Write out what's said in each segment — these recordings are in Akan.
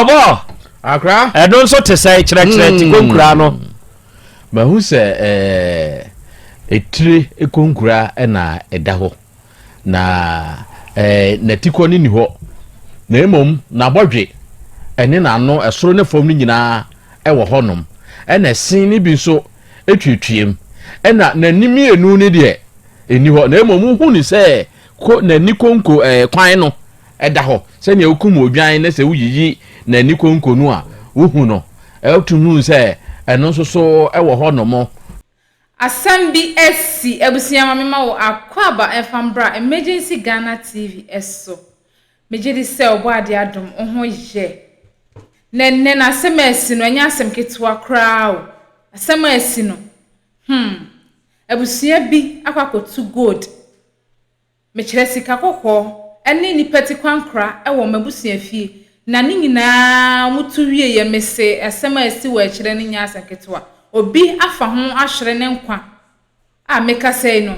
Ɔbɔ. Akra. Ɛno nso te sɛ kyerɛkyerɛ ti konkura no. Mahu sɛ ɛɛ etire konkura na ɛda hɔ na ɛɛ n'atikɔ no ni hɔ na mmom n'abɔdwe ɛne n'ano ɛsoro ne fam no nyinaa ɛwɔ hɔnom ɛna ɛsen no bi nso etuetuam ɛna n'ani mmienu no deɛ ɛni hɔ na mmom wohu ne sɛ ko n'ani konko ɛɛ kwan no ɛda hɔ sɛnea wokum odwan na sɛ woyiyi n'ani konko no a wohu no ɛtum hu sɛ ɛno nso so ɛwɔ hɔ nom. Asɛm bi asi abusua ma mema wo akwaaba ɛmfa mbra Emergency Ghana TV so. Megye di sɛ Ɔbɔadeɛ adom wo ho yɛ. Na ɛnnɛ no asɛm a asi no ɛnyɛ asɛm ketewa koraa o. Asɛm a asi no hmm abusua bi akɔ akɔtu gold Mekyerɛ sika kɔkɔɔ ne nnipa ti kwankora wɔ m'abusuafie, na ne nyinaa wɔto wieɛ. Mese asɛm a asi wɔ akyire no nyɛ asɛm ketewa. Obi afa ho ahwere ne nkwa a mekasa yi no,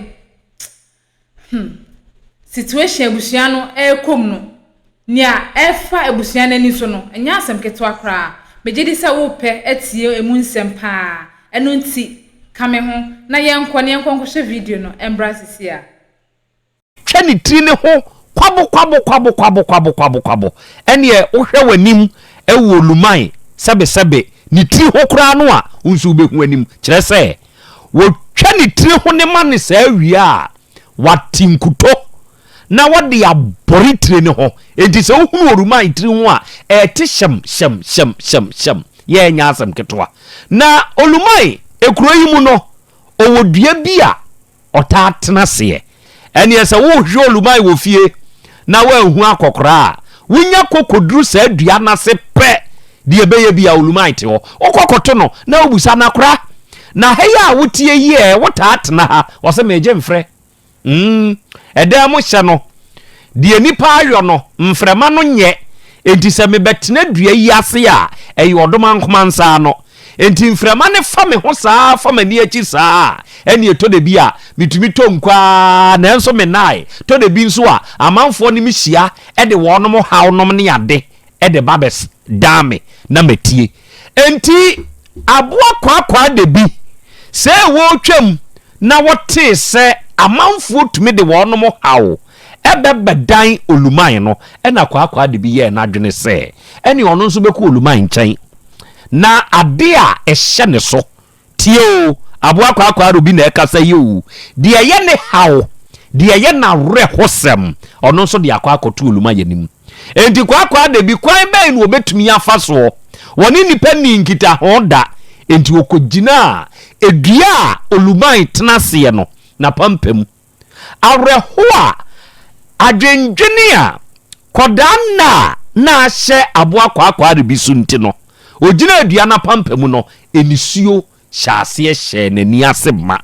hmm, situation abusua no ɛrekɔ mu no, nea ɛrefa abusua no ani so no, ɛnyɛ asɛm ketewa koraa. Megye di sɛ worepɛ atie emu nsɛm paa. Ɛno nti, ka me ho na yɛnkɔ na yɛnkɔ nkɔhwɛ video no mbra sisi a. Twa ne tiri no ho kwabo kwabo kwabo kwabo kwabo kwabo kwabo ɛneɛ wohwɛ w'anim wɔ Luman sɛbesɛbe ne tiri ho koraa no a wo nso wobɛhu anim kyerɛ sɛ wɔtwa ne tiri ho ne ma no saa wie a wate nkuto na wɔde abɔre tire no ho enti sɛ wohunu Oruman tiri ho a ɛte hyɛm hyɛm hyɛm hyɛm hyɛm yɛ ɛnyɛ asɛm ketewa na Oluman ekuro yi mu no ɔwɔ dua bi a ɔtaa tena aseɛ. Ɛnneɛ sɛ worehwehwɛ oluman wɔ fie na woanhu akɔkoraa a, wonya kɔ kɔduru saa dua no ase pɛ, deɛ ɛbɛyɛ bi a oluman te hɔ. Wokɔ kɔto no na wobisa no, Akora, na ha yi a woteɛ yi ɛ, wotaa tena ha? Ɔse, Megye mfrɛ. Mm, ɛdan mu hyɛ no, deɛ nnipa ayɔ no, mframa no nyɛ. Enti sɛ mebɛtena dua yi ase a, ɛyɛ ɔdomankoma nsa ano. Enti mframa no fa me ho saa ara fa m'ani akyi saa a, ɛnneɛ ɛtɔ da bi a, metumi tɔ nko ara, nanso mennae. Tɔ da bi nso a, amanfoɔ ne me hyia de wɔnom haw nom ne ade de ba bɛdan me na matie. Enti aboa kwakwaa da bi, sɛ wɔretwam na wɔtee sɛ amanfoɔ tumi de wɔnom haw bɛbɛdan Oluman no, ɛnna kwakwaa da bi yɛɛ n'adwene sɛ ɛnneɛ ɔno nso bɛkɔ Oluman nkyɛn. Na ade a ɛhyɛ ne so, tie o, aboa kwaakwaaro bi na ɛkasa yi o, deɛ ɛyɛ ne haw, deɛ ɛyɛ n'awerɛhosɛm, ɔno nso de akɔ akɔto Olumayɛ no mu. Enti kwaakwaada bi, kwan bɛn na ɔbɛtumi afa soɔ? Wɔne nnipa nnii nkitaho da, enti ɔkɔgyinaa dua a Oluman tena aseɛ no n'apampam. Awerɛhow a adwendwene a kɔdaa nna a na ahyɛ aboa kwaakwaare bi so nti no, ogyinaa dua no apampam no, nisuo hyɛɛ aseɛ hyɛɛ n'ani ase ma.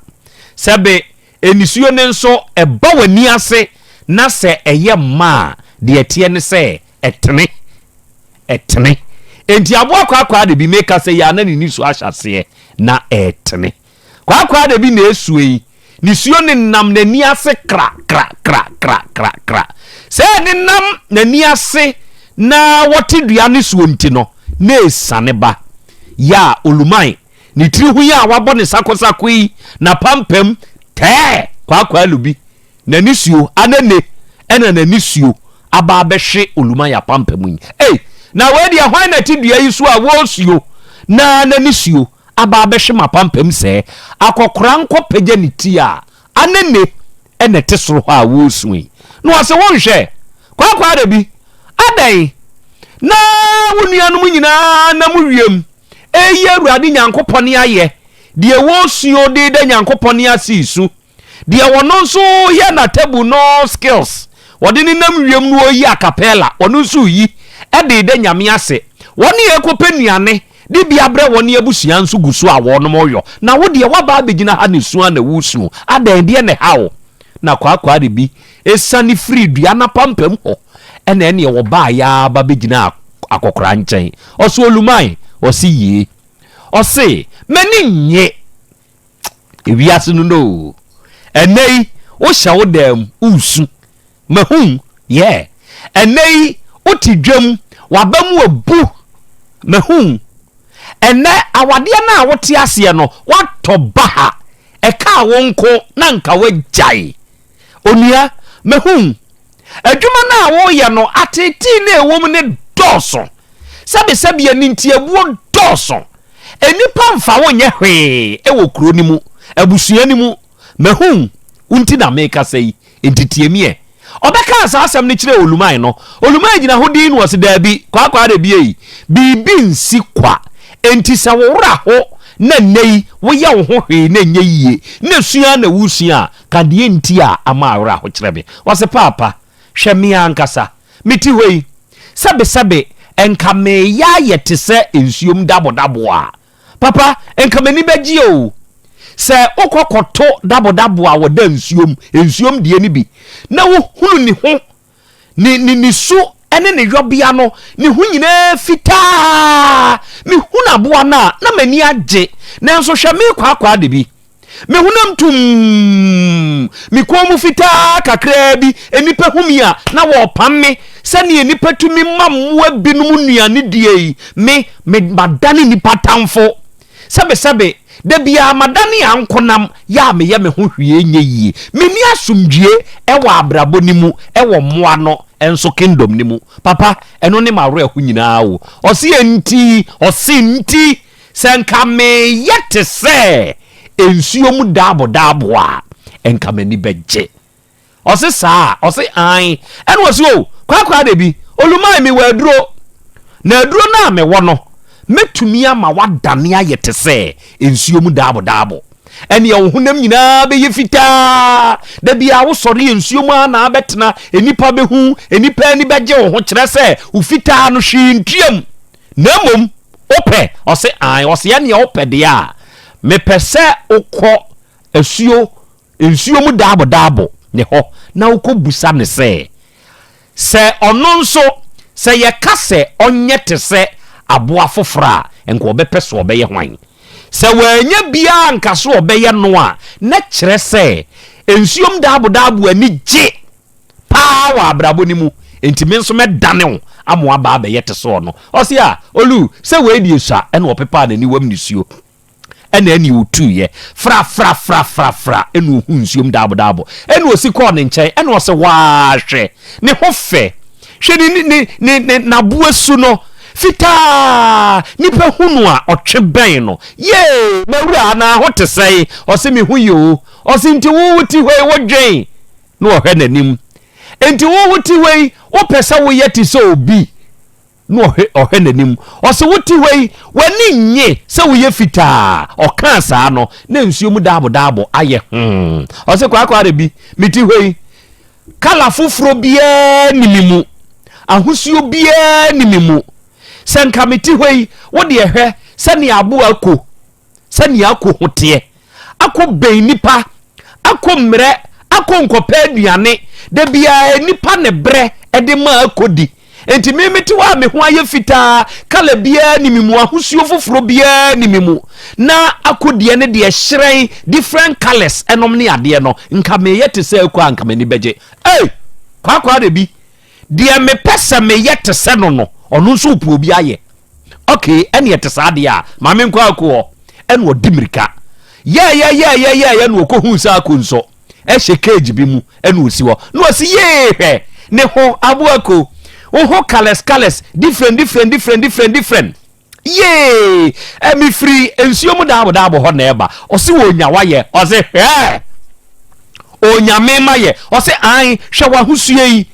Sɛbe nisuo no nso ɛba w'ani ase na sɛ ɛyɛ mma a, deɛ ɛteɛ ne sɛ ɛtene. Ɛtene. Enti aboa kwaakwaare bi, meka sɛ yi a na ne nisuo ahyɛ aseɛ na ɛretene. Kwaakwaada bi na esue yi, nisuo nenam n'ani ase kra kra kra kra kra kra. Sɛ ɛnenam n'ani ase na wɔte dua no soɔ nti no, na esiane ba. Yɛ a Oluman, ne tiri ho yi a wabɔ ne sakosako yi, n'apampam tɛɛ kwaakwaalo bi, n'anisuo anene ɛna n'anisuo aba abɛhwe Oluman apampam yi. Ei, na wei deɛ hwan na ɛte dua yi so a wɔresuo na n'anisuo aba abɛhwe m'apampam sɛɛ, akɔkoraa nkɔpagya ne ti a, anene na ɛte soro hɔ a wɔresu yi. Na ɔse, Wonhwɛ, kwaakwaadabi, adɛn na wo nuanom nyinaa nam wiem reyi Awurade Nyankopɔn ayɛ, deɛ wɔresuo de reda Nyankopɔn ase resu? Deɛ ɔno nso yɛ n'atabu no skills, ɔde nenam wiem no ɔyi acapella, ɔno nso reyi de reda Nyame ase. Wɔn a ɛrekɔpɛ nnuane de bi abrɛ wɔn abusua nso gu so a wɔnom reyɔ. Na wo deɛ woaba abɛgyina ha ne su ara na woresu. Adɛn, deɛ na ɛha wo? Na kwaakwaare bi siane firii dua no apampam hɔ, ɛna ɛneɛ wɔbaeɛ ara ba bɛgyinaa akɔkoraa nkyɛn. Ɔse, Oluman? Ɔse, Yie. Ɔse, M'ani nnye. Ewiase no no o. Ɛnnɛ yi, wohyɛ wo dan mu, woresu. Mahu, yeah. Ɛnnɛ yi, wote dwam, w'aba mu abu. Mahu. Ɛnnɛ, awadeɛ no a wote aseɛ no, woatɔ baha. Ɛkaa wo nko na nka woagyae. Onua, mahu. Adwuma no a woreyɛ no, ateetee no a ɛwɔ mu no dɔɔso. Sɛbesɛbe animtiabuo dɔɔso. Nnipa mfa wo nyɛ hwee wɔ kuro no mu, abusua no mu. Mahu wo nti na merekasa yi, enti tie me ɛ. Ɔbɛkaa saa asɛm no kyerɛɛ Olumai no, Olumai gyina hɔ dinn na ɔse, Daabi, Kwaakwaah Adebiei, biribi nsi kwa. Enti sɛ wo werɛ ho na nnɛ yi woyɛ wo ho hwee na ɛnyɛ yie, na sua ara na woresua a, ka deɛ nti a ama awerɛho kyerɛ me. Ɔse, Paapa, hwɛ me ankasa, mete hɔ yi, sɛbesɛbe nka mereyɛ ayɛ te sɛ nsuom dabodabo a, Papa, nka m'ani bɛgye o sɛ wokɔ kɔto dabodabo a wɔda nsuom, nsuom deɛ no bi, na wohunu ne ho, ne, ne, ne su ne ne yɔbea no, ne ho nyinaa fitaa. Mehunu aboa no a, na m'ani agye. Nanso hwɛ me kwaakwaade de bi. Me honam tumm, me kɔn mu fitaa kakraa bi, nnipa hu me a, na wɔrepam me. Sɛnea nnipa tumi ma mmoa binom nnuane die yi, me, me, madane nnipa tamfo. Sɛbesɛbe, da biara madane ankonam, yɛ a meyɛ me ho hwee nyɛ yie. Menni asomdwie wɔ abrabɔ no mu, wɔ mmoa no nso kingdom no mu. Papa, ɛno ne m'awerɛho nyinaa o. Ɔse enti, ɔse nti. Sɛ nka meyɛ te sɛ nsuo mu daabodaabo a, nka m'ani bɛgye. Ɔse saa? Ɔse aane. Ɛna ɔse o, kwaakwaadabi, bi, Olumae mewɔ aduro, na aduro no a mewɔ no, mɛtumi ama woadane ayɛ te sɛ nsuo mu daabodaabo. Ɛneɛ wo honam nyinaa bɛyɛ fitaa. Da biara wosɔre yɛ nsuo mu ara na abɛtena, nnipa bɛhu, nnipa ani bɛgye wo ho, kyerɛ sɛ wo fitaa no hwee ntuam. Na mmom wopɛ? Ɔse, Aane. Ɔse, Ɛneɛ wopɛ deɛ a, mepɛ sɛ wokɔ asuo, nsuo mu daabodaabo ne hɔ na wokɔ busa no sɛ, sɛ ɔno nso, sɛ yɛka sɛ ɔnyɛ te sɛ aboa foforɔ a, nka ɔbɛpɛ sɛ ɔbɛyɛ hwan? Sɛ wannya biara anka sɛ ɔbɛyɛ no a, na kyerɛ sɛ nsuom daabodaabo ani gye. paa wɔ abrabɔ no mu, enti me nso mɛdane wo ama woaba abɛyɛ te sɛ ɔno. Ɔse a, Olu, sɛ wei deɛ sua, ɛna ɔpepaa n'aniwam nisuo, ɛna ɛne ɔtuiɛ, fra fra fra fra fra, ɛna ɔhu nsuom daabodaabo, ɛna ɔsi kɔɔ ne nkyɛn, ɛna ɔse, waa hwɛ, ne ho fɛ, hwɛ ne ne ne ne n'aboa su no, fitaa, nipa hu no a, ɔtwe bɛn no, yee, m'awura, anaa ho te sɛn? Ɔse, me ho yɛ o. Ɔse, nti wo wote hɔ yi, wodwen? na ɔhwɛ n'anim. Enti wo wote hɔ yi, wopɛ sɛ woyɛ te sɛ obi? Na ɔhwɛ ɔhwɛ n'anim. Ɔse wote hɔ yi, w'ani nnye sɛ woyɛ fitaa? Ɔkaa saa no, na nsuo mu daabodaabo ayɛ hoo. Ɔse kwaakwaare bi, mete hɔ yi, kala foforɔ biara nni me mu, ahosuo biara nni me mu. Sɛ nka mete hɔ yi, wo deɛ hwɛ sɛnea aboa ko sɛnea ako ho teɛ, ako bɛn nnipa, ako mmerɛ, ako nkɔpɛ aduane, da biara nnipa ne berɛ de ma ako di. Enti me mete hɔ a me ho ayɛ fitaa, kala biara ni me mu, ahosuo foforɔ biara ni me mu, na ako deɛ ne deɛ hyerɛn, different colours ɛnom ne adeɛ no, nka meyɛ te sɛ ako a nka m'ani bɛgye. Ei! Kwaakwaade bi, deɛ mepɛ sɛ meyɛ te sɛ no no, ɔno nso ɔpɛ obi ayɛ. Okay, ɛne ɛte saa deɛ a, ma menkɔ ako hɔ. Ɛna ɔdi mmirika. Yɛɛyɛyɛɛyɛyɛɛyɛ na ɔkɔhuu sɛ ako nso ɛhyɛ cage bi mu ɛna ɔsi hɔ. Na ɔsi yee hwɛ ne ho aboa ko. Wo ho colours colours different different different different different. Yee ɛ mefiri nsuo mu daabo daabo hɔ na ɛba. Ɔsi ɔnya wayɛ. Ɔsi hwɛ ɔnya me mayɛ. Ɔsi an hwɛ w'ahosuo yi.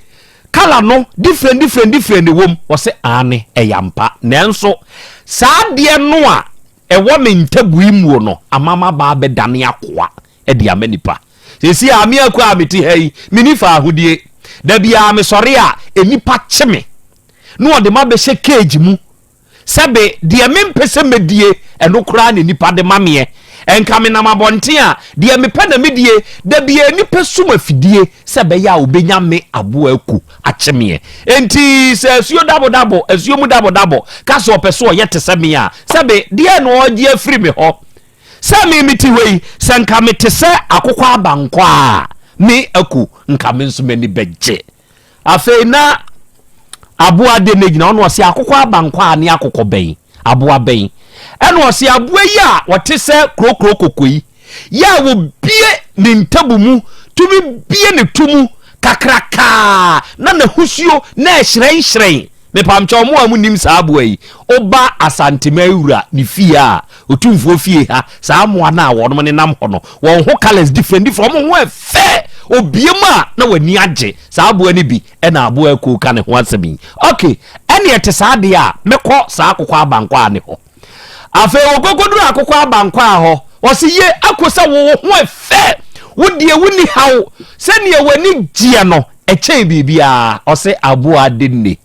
Colour no different different different na ɛwɔ mu. Ɔse aane ɛyɛ ampa nanso saa adeɛ no a ɛwɔ me ntabui muo no ama maba abɛdane akoa de ama nipa. Seesei a me akua a mete ha yi menni faahodie. Da biara mesɔre a nnipa kye me na wɔde m'abɛhyɛ cage mu. Sɛbe, deɛ mempɛ sɛ mɛdie, ɛno koraa na nnipa de ma meɛ. Nka menam abɔnten a, deɛ mepɛ na medie. Da biara nnipa sum afidie sɛ ɛbɛyɛ a wɔbɛnya me aboa aku akye meɛ. Enti sɛ asuo dabodabo, asuo mu dabodabo, ka sɛ ɔpɛ sɛ ɔyɛ te sɛ me a, sɛbe, deɛn na ɔregye afiri me hɔ? Sɛ me mete hɔ yi, sɛ nka mete sɛ akokɔ abankɔ a, me aku, nka me nso m'ani bɛgye. Afei na Aboa de ne gyina hɔ na ɔse akokɔ abankwaa ne akokɔ bɛn? Aboa bɛn? Ɛna ɔse aboa yi a ɔte sɛ krokro koko yi, yɛ a wɔbie ne ntabu mu tumi bie ne to mu kakrakaa na n'ahosuo na ɛhyerɛnhyerɛn. Mepamkyɛw mo a monnim saa aboa yi, woba Asantema wura ne fie a, Otumfoɔ fie ha, saa mmoa no a wɔnom nenam hɔ no, wɔn ho colours different different, wɔn ho ɛfɛ, obie mu a na w'ani agye. Saa aboa no bi ɛna aboa akuo ka ne ho asɛm yi. Ok, ɛne ɛte saa deɛ a, mɛkɔ saa akokɔ abankwaa ne hɔ. Afei wɔkɔkɔduru akokɔ abankwaa hɔ, wɔse ye ako sɛ wo wo ho ɛfɛ, wo deɛ wonni haw, sɛdeɛ w'ani gyeɛ no ɛkyɛn biribiara. Ɔse aboa de nne,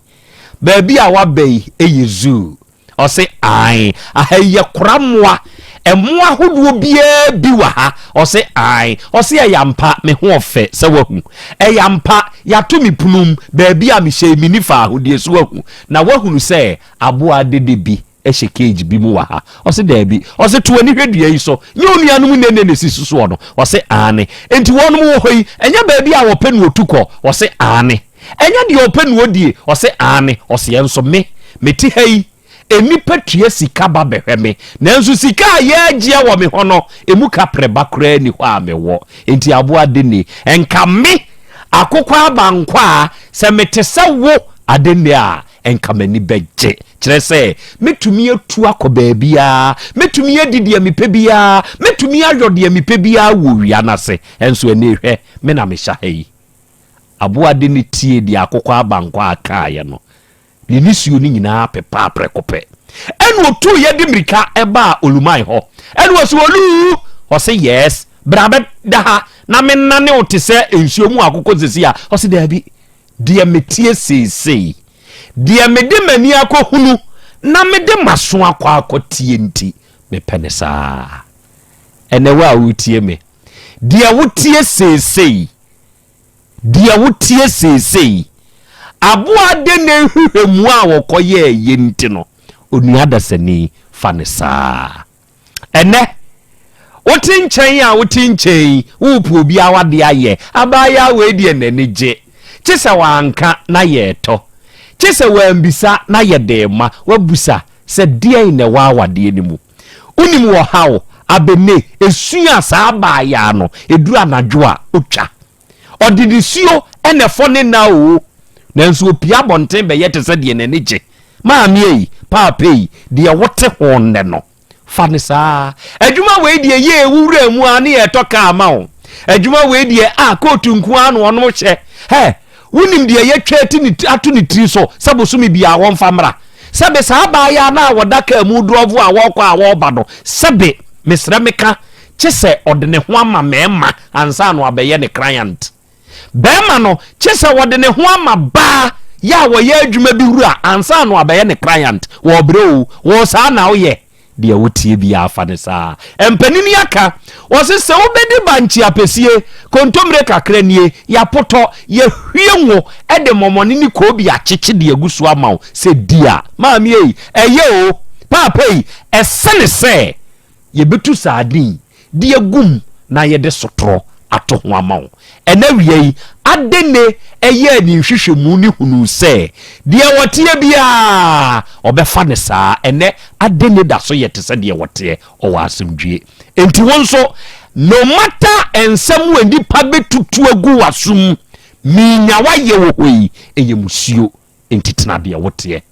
baabi a waba yi ɛyɛ zoo. Ɔse ae. Aha yi yɛ kora mmoa. Mmoa ahodoɔ biara bi wɔ ha. Ɔse ae. Ɔse ɛyɛ ampa, me ho ɔfɛ sɛ wahu. Ɛyɛ ampa, yɛato me punum, baabi a mehyɛ yi menni faahodie so wahu. Na wahunu sɛ aboa dede bi hyɛ cage bi mu wɔ ha. Ɔse daabi. Ɔse to w'ani hwɛ dua yi so. Nyɛ wo nuanom nnɛnnɛ na ɛsisi soɔ no? Ɔse aane. Enti wɔnom wɔ hɔ yi, ɛnyɛ baabi a wɔpɛ na wɔtu kɔ? Ɔse aane. Ɛnyɛ deɛ ɔpɛ na ɔdie? Ɔse aane. Ɔse ɛnso me, mete ha yi, nnipa tua sika ba bɛhwɛ me, nanso sika a yɛregyeɛ wɔ me hɔ no, ɛmu kaprɛ ba koraa nni hɔ a mewɔ. Enti aboa Adenne, nka me, Akokɔ Abankwaa, sɛ mete sɛ wo, Adenne a, nka m'ani bɛgye. Kyerɛ sɛ, mɛtumi atu akɔ baabiara, mɛtumi adi deɛ mepɛ biara, mɛtumi ayɔ deɛ mepɛ biara wɔ owia no ase. Ɛnso ɛnnɛ hwɛ, me na mehyɛ ha yi. Aboa de no tiee deɛ akokɔ abankwaa kaeɛ no, ne nisuo no nyinaa pepaa prɛko pɛ. Ɛna ɔtuiɛ de mmirika baa Oluman hɔ. Ɛna ɔse, Oluu! Ɔse, Yes, bra bɛda ha na mennane wo te sɛ nsuo mu akokɔ seesei a. Ɔse, Daabi, deɛ meteɛ seesei, deɛ mede m'ani akɔhunu na mede m'aso akɔ akɔtie nti, mepɛ no saa. Ɛnɛ wo a woretie me, Deɛ woteɛ seesei, deɛ woteɛ seesei, aboa denne nhwehwɛmu a wɔkɔyɛeɛ nti no, onua dasani, fa no saa. Ɛnnɛ, wote nkyɛn a wote nkyɛn yi, worepɛ obi awadeɛ ayɛ, abaayewa wei deɛ n'ani gye. Kye sɛ wanka na yɛretɔ, kye sɛ wambisa na yɛde rema, wabusa sɛ deɛn na ɛwɔ awadeɛ no mu. Wonim ɔhaw, abene, esu a saa abaayaa no, ɛduru anadwo a, ɔtwa. Ɔde nisuo na ɛfɔ ne nna oo, nanso ɔpue abɔnten bɛyɛ te sɛ deɛ n'ani gye. Maame ei, paapa ei, deɛ wote ho nnɛ no, fa no saa. Adwuma wei deɛ yee, wo wura mu ara ne yɛretɔ kaa ma wo. Adwuma wei deɛ, ah, kootu nko ara na ɔnom hyɛ. Hɛ, Wonim deɛ yɛatwa ati ne ato ne tiri so sɛ bosome biara wɔmfa mmra? Sɛbe saa abaayaa no a wɔda kaa mu drɔvo a wɔrekɔ a wɔreba no, sɛbe, mesrɛ meka, kye sɛ ɔde ne ho ama mmarima ansa na wabɛyɛ ne client. Barima no, kye sɛ ɔde ne ho ama baa yɛ a wɔyɛ adwuma bi wura ansa na wabɛyɛ ne client. Wɔrebrɛ o, wo saa na woyɛ? Deɛ wotie biara fa no saa. Mpanini aka, wɔse sɛ wobɛdi bankye apɛsie, kontommire kakra nie, yɛapotɔ, yɛahwie ngo de mɔmɔne ne koobi akyekye de agu so ama wo sɛ di a, maame ei, ɛyɛ o, paapa ei, ɛsene sɛ yɛbɛtu sardine de agu mu na yɛde sotorɔ ato ho ama wo. Ɛnnɛ awia yi, Adenne yɛɛ ne nhwehwɛmu no hunuu sɛ deɛ ɔteɛ biara, ɔbɛfa no saa. Ɛnnɛ, Adenne da so yɛ te sɛ deɛ ɔteɛ, ɔwɔ asomdwoeɛ. Enti wo nso, no matter nsɛm a nnipa bɛtutu agu w'asom, menya w'ayɛ wɔ hɔ yi, ɛyɛ musuo. Enti tena deɛ woteɛ.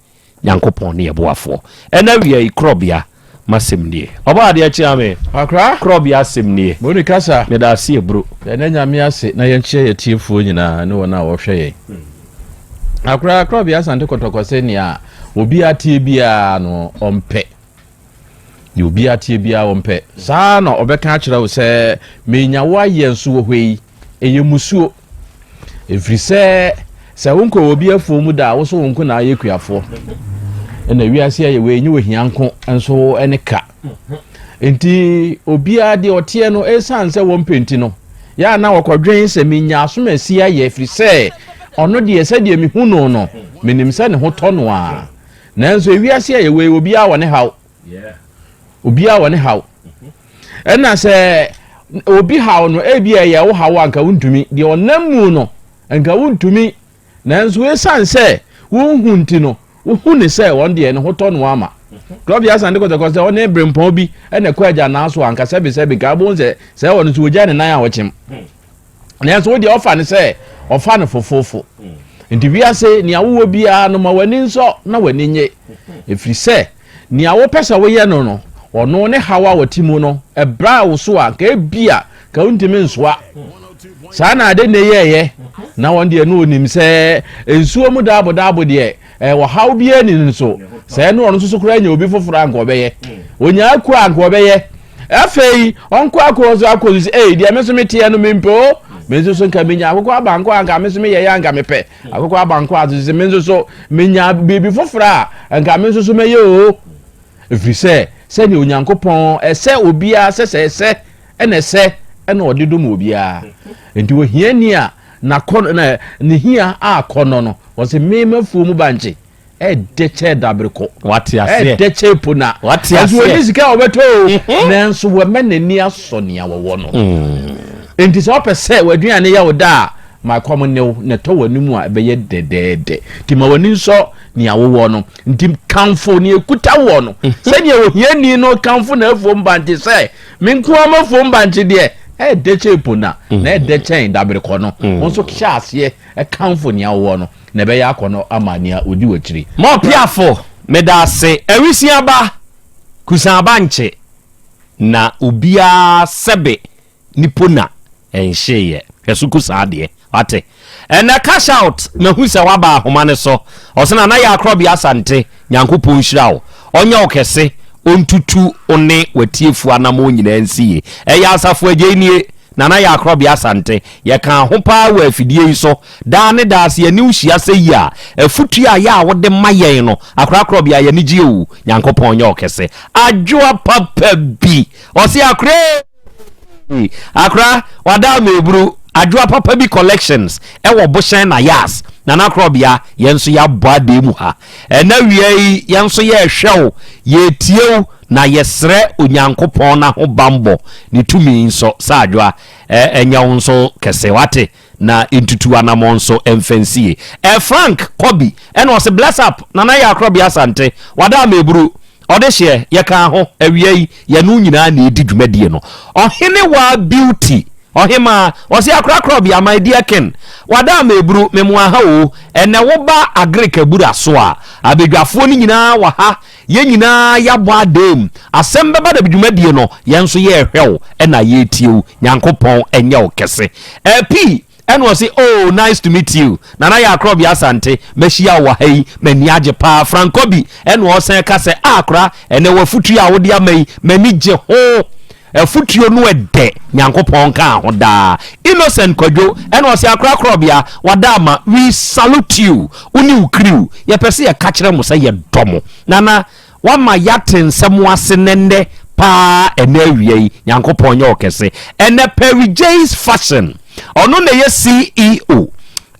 Nyankopɔn ne yɛ boafoɔ. Ɛna awia yi, Korɔbea, m'asɛm nie. Ɔbɔ adeɛ kyea me. Akra. Korɔbea asɛm nie. Moni kasa. Meda ase aburo. Yɛda Nyame ase na yɛnkyea yɛn atiefoɔ nyinaa ne wɔn a wɔhwɛ yɛn. Akra, Korɔbea Asante Kɔtɔkɔ se nea obiara teɛ biara no ɔmpɛ. Deɛ obiara teɛ biara ɔmpɛ. Saa na ɔbɛka akyerɛ wo sɛ menya wo ayɛ nso wɔ hɔ yi, ɛyɛ musuo. Ɛfiri sɛ sɛ wonkɔ obi afuo mu da a, wo so wo nko na ayɛ kuafoɔ. Ɛna wiase ayɛ wei, nyɛ ohia nko nso ne ka. Nti obiara deɛ ɔteɛ no, ɛsiane sɛ wɔmpɛ nti no, yɛ a na wɔkɔdwen sɛ menya asomasi ayɛ, ɛfiri sɛ ɔno deɛ sɛdeɛ mehu no no, menim sɛ ne ho tɔ no a. Nanso ewiase a yɛwɔ yi, obiara wɔ ne haw. Obiara wɔ ne haw. Ɛna sɛ obi haw no, ebi a ɛyɛ wo haw a nka wontumi. Deɛ ɔnam mu no, nka wontumi. Nanso esiane sɛ Wonhu nti no, wohu ne sɛ wɔn deɛ ne ho tɔ no ama. Klɔbea Asante Kɔtɔkɔ sɛ ɔne berempɔn bi na ɛkɔ agyanaa so a, anka sɛbesɛbe nka wobɛhu sɛ sɛ ɔno nso wɔgya ne nan a ɔkyem. Nanso wo deɛ ɔfa no sɛ ɔfa no fofofo. Nti wiase nea wowɔ biara no ma w'ani nsɔ na w'ani nye. Ɛfiri sɛ nea wopɛ sɛ woyɛ no no, ɔno ne haw a ɔte mu no, ɛbra wo so a, nka ebia ka wontumi nsoa. Saa na ade nne yɛɛyɛ, na wɔn deɛ no onim sɛ nsuo mu daabodaabo deɛ ɔhaw biara ni no so. Sɛ ɛno ɔno nso so koraa nya obi foforɔ a nka ɔbɛyɛ. Onya akuo a nka ɔbɛyɛ. Afei ɔnkɔ akɔ so akɔ so sɛ ei deɛ me nso meteɛ no mempɛ o. Me nso so nka menya akokɔ abankɔ a nka me nso meyɛyɛ a nka mepɛ. Akokɔ abankɔ a so sɛ me nso so menya biribi foforɔ a nka me nso so mɛyɛ o. Ɛfiri sɛ sɛdeɛ Onyankopɔn ɛsɛ obiara sɛ sɛ ɛsɛ ɛna ɛsɛ ɛna ɔde dom obiara. Nti ohiani a n'akɔ na ne hia akɔnɔ no, wɔsɛ mema fuo mu bankye ɛdɛ kyɛ dabreko. Wate aseɛ. Ɛdɛ kyɛ po na. Wate aseɛ. Nso wɔni sika a wɔbɛtɔ o. Mhm. Nanso wɔma n'ani asɔ nea wɔwɔ no. Mm. Nti sɛ ɔpɛ sɛ w'aduane yɛ wo da a, ma kɔm ne wo na ɛtɔ w'anim a ɛbɛyɛ dɛdɛɛdɛ. Nti ma w'ani nsɔ nea wowɔ no. Nti kamfo nea ekuta wɔ no. Mhm. Sɛnea ohiani no kamfo n'afuom bankye sɛ, me nko ara m'afuom bankye deɛ, ɛdɛ kyɛn po na, na ɛdɛ kyɛn daberekɔ no. Mm. Wo nso hyɛ aseɛ kamfo nea wowɔ no, na ɛbɛyɛ akɔnnɔ ama nea odi w'akyiri. Mɔpiafo, meda ase. Awisia ba, kusan bankye, na obiara sɛbe ne pona nhyeeɛ. Hwɛ so ku saa deɛ. Wate? Ɛnɛ cash out, mahu sɛ waba ahoma no so. Ɔse Nana Yaa Korɔbea Asante, Nyankopɔn nhyira wo. Ɔnyɛ wo kɛse, ɔntutu wo ne w'atiefoɔ anamɔn nyinaa nsi yie. Ɛyɛ Asafo Agyei nie, Nana Yaa Korɔbea Asante. Yɛkaa ho paa wɔ afidie yi so. Daa ne daa sɛ yɛne wo hyia sɛ yi a, afutuo a yɛ a wode ma yɛn no, Akora Korɔbea yɛn ani gye o. Nyankopɔn nyɛ wo kɛse. Adwoa papa bi. Ɔse Akora ee! Akora, wada ama eburu. Adwoa papa bi collections ɛwɔ Bohyɛn na Yas. Nana Korɔbea, yɛn nso yɛabɔ adee mu ha. Ɛna wia yi, yɛn nso yɛrehwɛ wo, yɛretie wo, na yɛsrɛ Onyankopɔn n'ahobanbɔ, ne tumi nso sɛ Adwoa, ɛnyɛ wo nso kɛse, wate? Na ntutu anamɔn nso mfa nsie. Ɛ Frank Kɔbi ɛna ɔse bless up Nana Yaa Korɔbea Asante, wada ama eburu. Ɔdehyeɛ, yɛkaa ho, awia yi, yɛne wo nyinaa na ɛredi dwumadie no. Ɔhenewaa Beauty, Ɔhemaa, ɔse akora korɔbea, my dear king, wada ama eburu, me moa ha o, ɛnɛ woba Agric abura so a, abadwafoɔ no nyinaa wɔ ha, yɛn nyinaa yɛabɔ adaam, asɛm bɛba da bi dwumadie no, yɛn nso yɛrehwɛ wo ɛna yɛretie wo, Nyankopɔn nyɛ wo kɛse. Ɛpii. Ɛna ɔse oh nice to meet you Nana Yaa Krɔbea Asante mahyia wo wɔ ha yi m'ani agye paa Frankobi ɛna ɔsan ka sɛ ah Akora ɛnɛ w'afutuo a wode ama yi m'ani gye ho afutuo no ɛdɛ Nyankopɔn nkaa ho daa Innocent Kwadwo ɛna ɔse Akora Krɔbea wada ama we salute you wo ne wo crew yɛpɛ sɛ yɛka kyerɛ mo sɛ yɛdɔ mo Nana Wama yɛate nsɛm ase nɛnnɛ paa ɛnɛ awia yi Nyankopɔn nyɛ wo kɛse. Ɛnɛ Perry J's Fashion ɔno na ɛyɛ CEO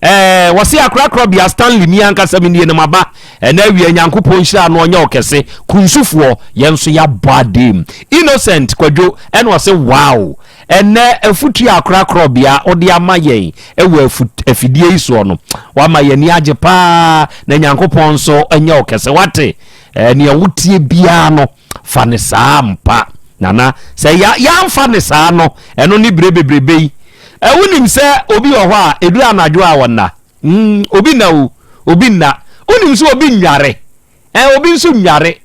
ɛɛ wɔse akorakorɔ bea Stanley mi ankasa mi nie no maba ɛnɛ awia Nyankopɔn nhyira no ɔnyɛ wo kɛse Kunsufoɔ yɛn nso yɛabɔ adeem Innocent Kwadwo ɛna ɔse wow ɛnɛ afutuo a akorakorɔ bea ɔde ama yɛn ɛwɔ afidie yi soɔ no wama yɛn ani agye paa na Nyankopɔn nso nyɛ wo kɛse wate Eh, nea wotie biara no, fa ne saa ampa. Nana, sɛ ya yɛamfa ne saa no, ɛno ne bere bebrebe yi. Eh, wonim sɛ obi wɔ hɔ a, ɛduru anadwo a ɔnna. Mm, obi nna o, obi nna. Wonim sɛ obi nnware. Eh, obi nso nnware.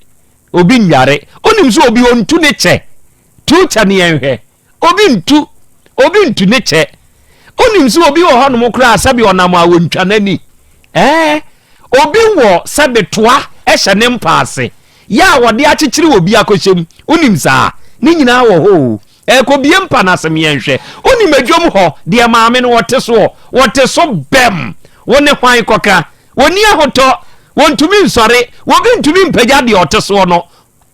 Obi nnware. Wonim sɛ obi ɔntu ne kyɛ. Tu kyɛ ne yɛnhwɛ. Obi ntu, obi ntu ne kyɛ. Wonim sɛ obi wɔ hɔnom koraa sɛbe ɔnam a wɔntwa n'ani. Ɛɛ, obi wɔ sɛbe toa hyɛ ne mpa ase, yɛ a wɔde akyekyere obi akɔhyɛ mu. Wonim saa? Ne nyinaa wɔ hɔ o. Ɛɛ, kɔbie mpa no ase meɛnhwɛ. Wonim adwam hɔ, deɛ maame no wɔte soɔ, wɔte so bɛm. Wo ne hwan kɔka? Wɔnni ahotɔ, wɔntumi nsɔre, obi ntumi mpagya deɛ ɔte soɔ no.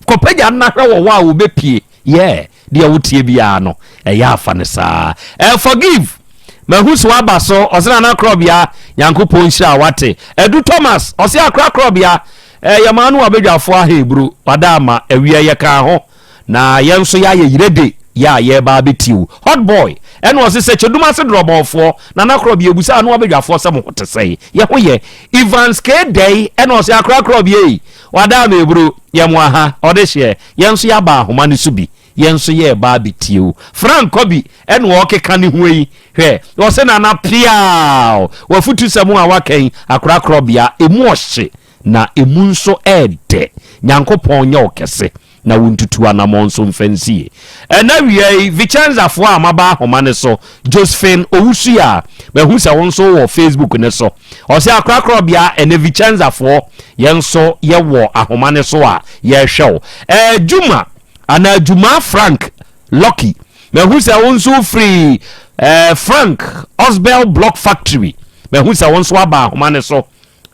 Kɔpagya no na hwɛ wɔ hɔ a wɔbɛpie. Yeah, deɛ woteɛ biara no, ɛyɛ afa no saa. Eh, forgive. Mahu sɛ waba so. Ɔse Nana Korɔbea, Nyankopɔn nhyira wate. Adu Thomas, ɔse Akora Korɔbea, eh, yɛmaa no wabadwafoɔ aha eburu, wada ama, awia yɛkaa ho. Na yɛn nso yɛayɛ yerede yɛ a yɛreba abɛtie wo. Hot boy, Ɛna ɔse sɛ kyɛdum ase drɔbɔɔfoɔ Nana Korɔbea obusaa no abadwafoɔ sɛ mo ho te sɛn? Yɛ ho yɛ. Evans K. Dɛi ɛna ɔse Akora Korɔbea ei, wadaa me aburo, yɛ mo aha, ɔdehyeɛ, yɛn nso yɛaba ahoma no so bi, yɛn nso yɛreba abɛtie wo. Frank Kɔbi ɛna ɔrekeka ne ho yi, hwɛ, ɔse Nana peaw, w'afutusɛm a waka yi, Akora Korɔbea, ɛmu ɔhye na ɛmu nso ɛɛdɛ. Nyankopɔn nyɛ wo kɛse. na wontutu anamɔn nso mfa nsie. Ɛna awia yi, Vicenzafoɔ a moaba ahoma no so, Josephine Owusu a mahu sɛ wo nso wowɔ Facebook no so. Ɔse akorakorɔbea ɛnɛ Vicenzafoɔ yɛn nso yɛwɔ ahoma no so a yɛrehwɛ wo. Ɛɛ Juma anaa Jumaa Frank Lucky, mahu sɛ wo nso wofiri ɛɛ Frank Osbel Block Factory, mahu sɛ wo nso aba ahoma no so.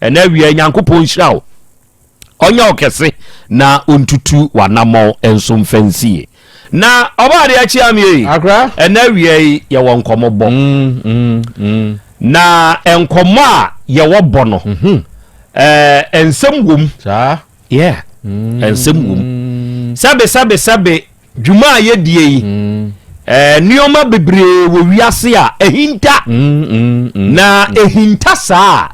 Ɛna awia yi, Nyankopɔn nhyira wo. Ɔnyɛ wo kɛse na ɔntutu w'anammɔn nso mfa nsie. Na ɔbaa adeɛ akyi amee yi, ɛnɛ awia yi yɛwɔ nkɔmmɔ bɔ. Mm, mm, mm. Na nkɔmmɔ a yɛwɔ bɔ no, mhm. eh, nsɛm wom. Yeah, nsɛm wom. Sɛbe sɛbe sɛbe dwuma a yɛdie yi, eh, nneɛma bebree wɔ wiase a ɛhinta. Na ɛhinta saa a,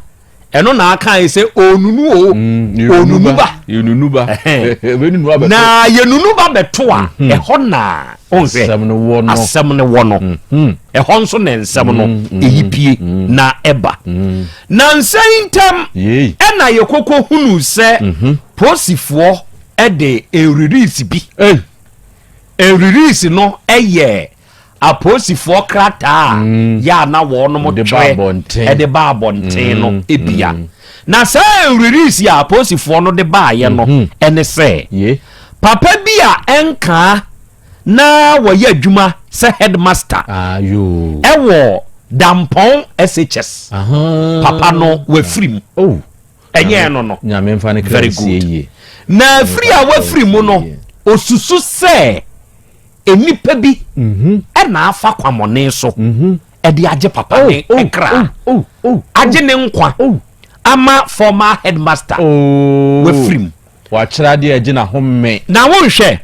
ɛno na aka yi sɛ onunu o mm, onunu ba yɛnunu ba na yɛnunu ba bɛto a mhm. ɛhɔ na ɔnsɛ asɛm no wɔ no asɛm no wɔ no mhm. ɛhɔ nso na nsɛm no mm, ɛyi pie na ɛba na nsɛn ntam ɛna yɛkɔkɔ hunu sɛ mhm. posifoɔ ɛde ɛrelease bi ɛrelease no ɛyɛ Apolisifoɔ krataa a mm. yɛ a na wɔnom twerɛ de ba abɔnten no mm, bia. Mm. Na saa release a apolisifoɔ no de baayɛ no mm-hmm. ɛne sɛ papa bi a ɛnkaa na wɔyɛ adwuma sɛ headmaster ah, ɛwɔ Dampɔn SHS papa no wafiri mu. Oh. Ɛnyɛ ɛno no. Nyame mfa ne kra nsie yie. Na afiri a wafiri mu no osusu sɛ nnipa bi mhm. na afa kwamɔne so mhm. de agye papa ne oh, oh, kra oh, agye ne nkwa ama former headmaster wafiri mu. Wakyerɛ adeɛ agye n'ahome. Na wonhwɛ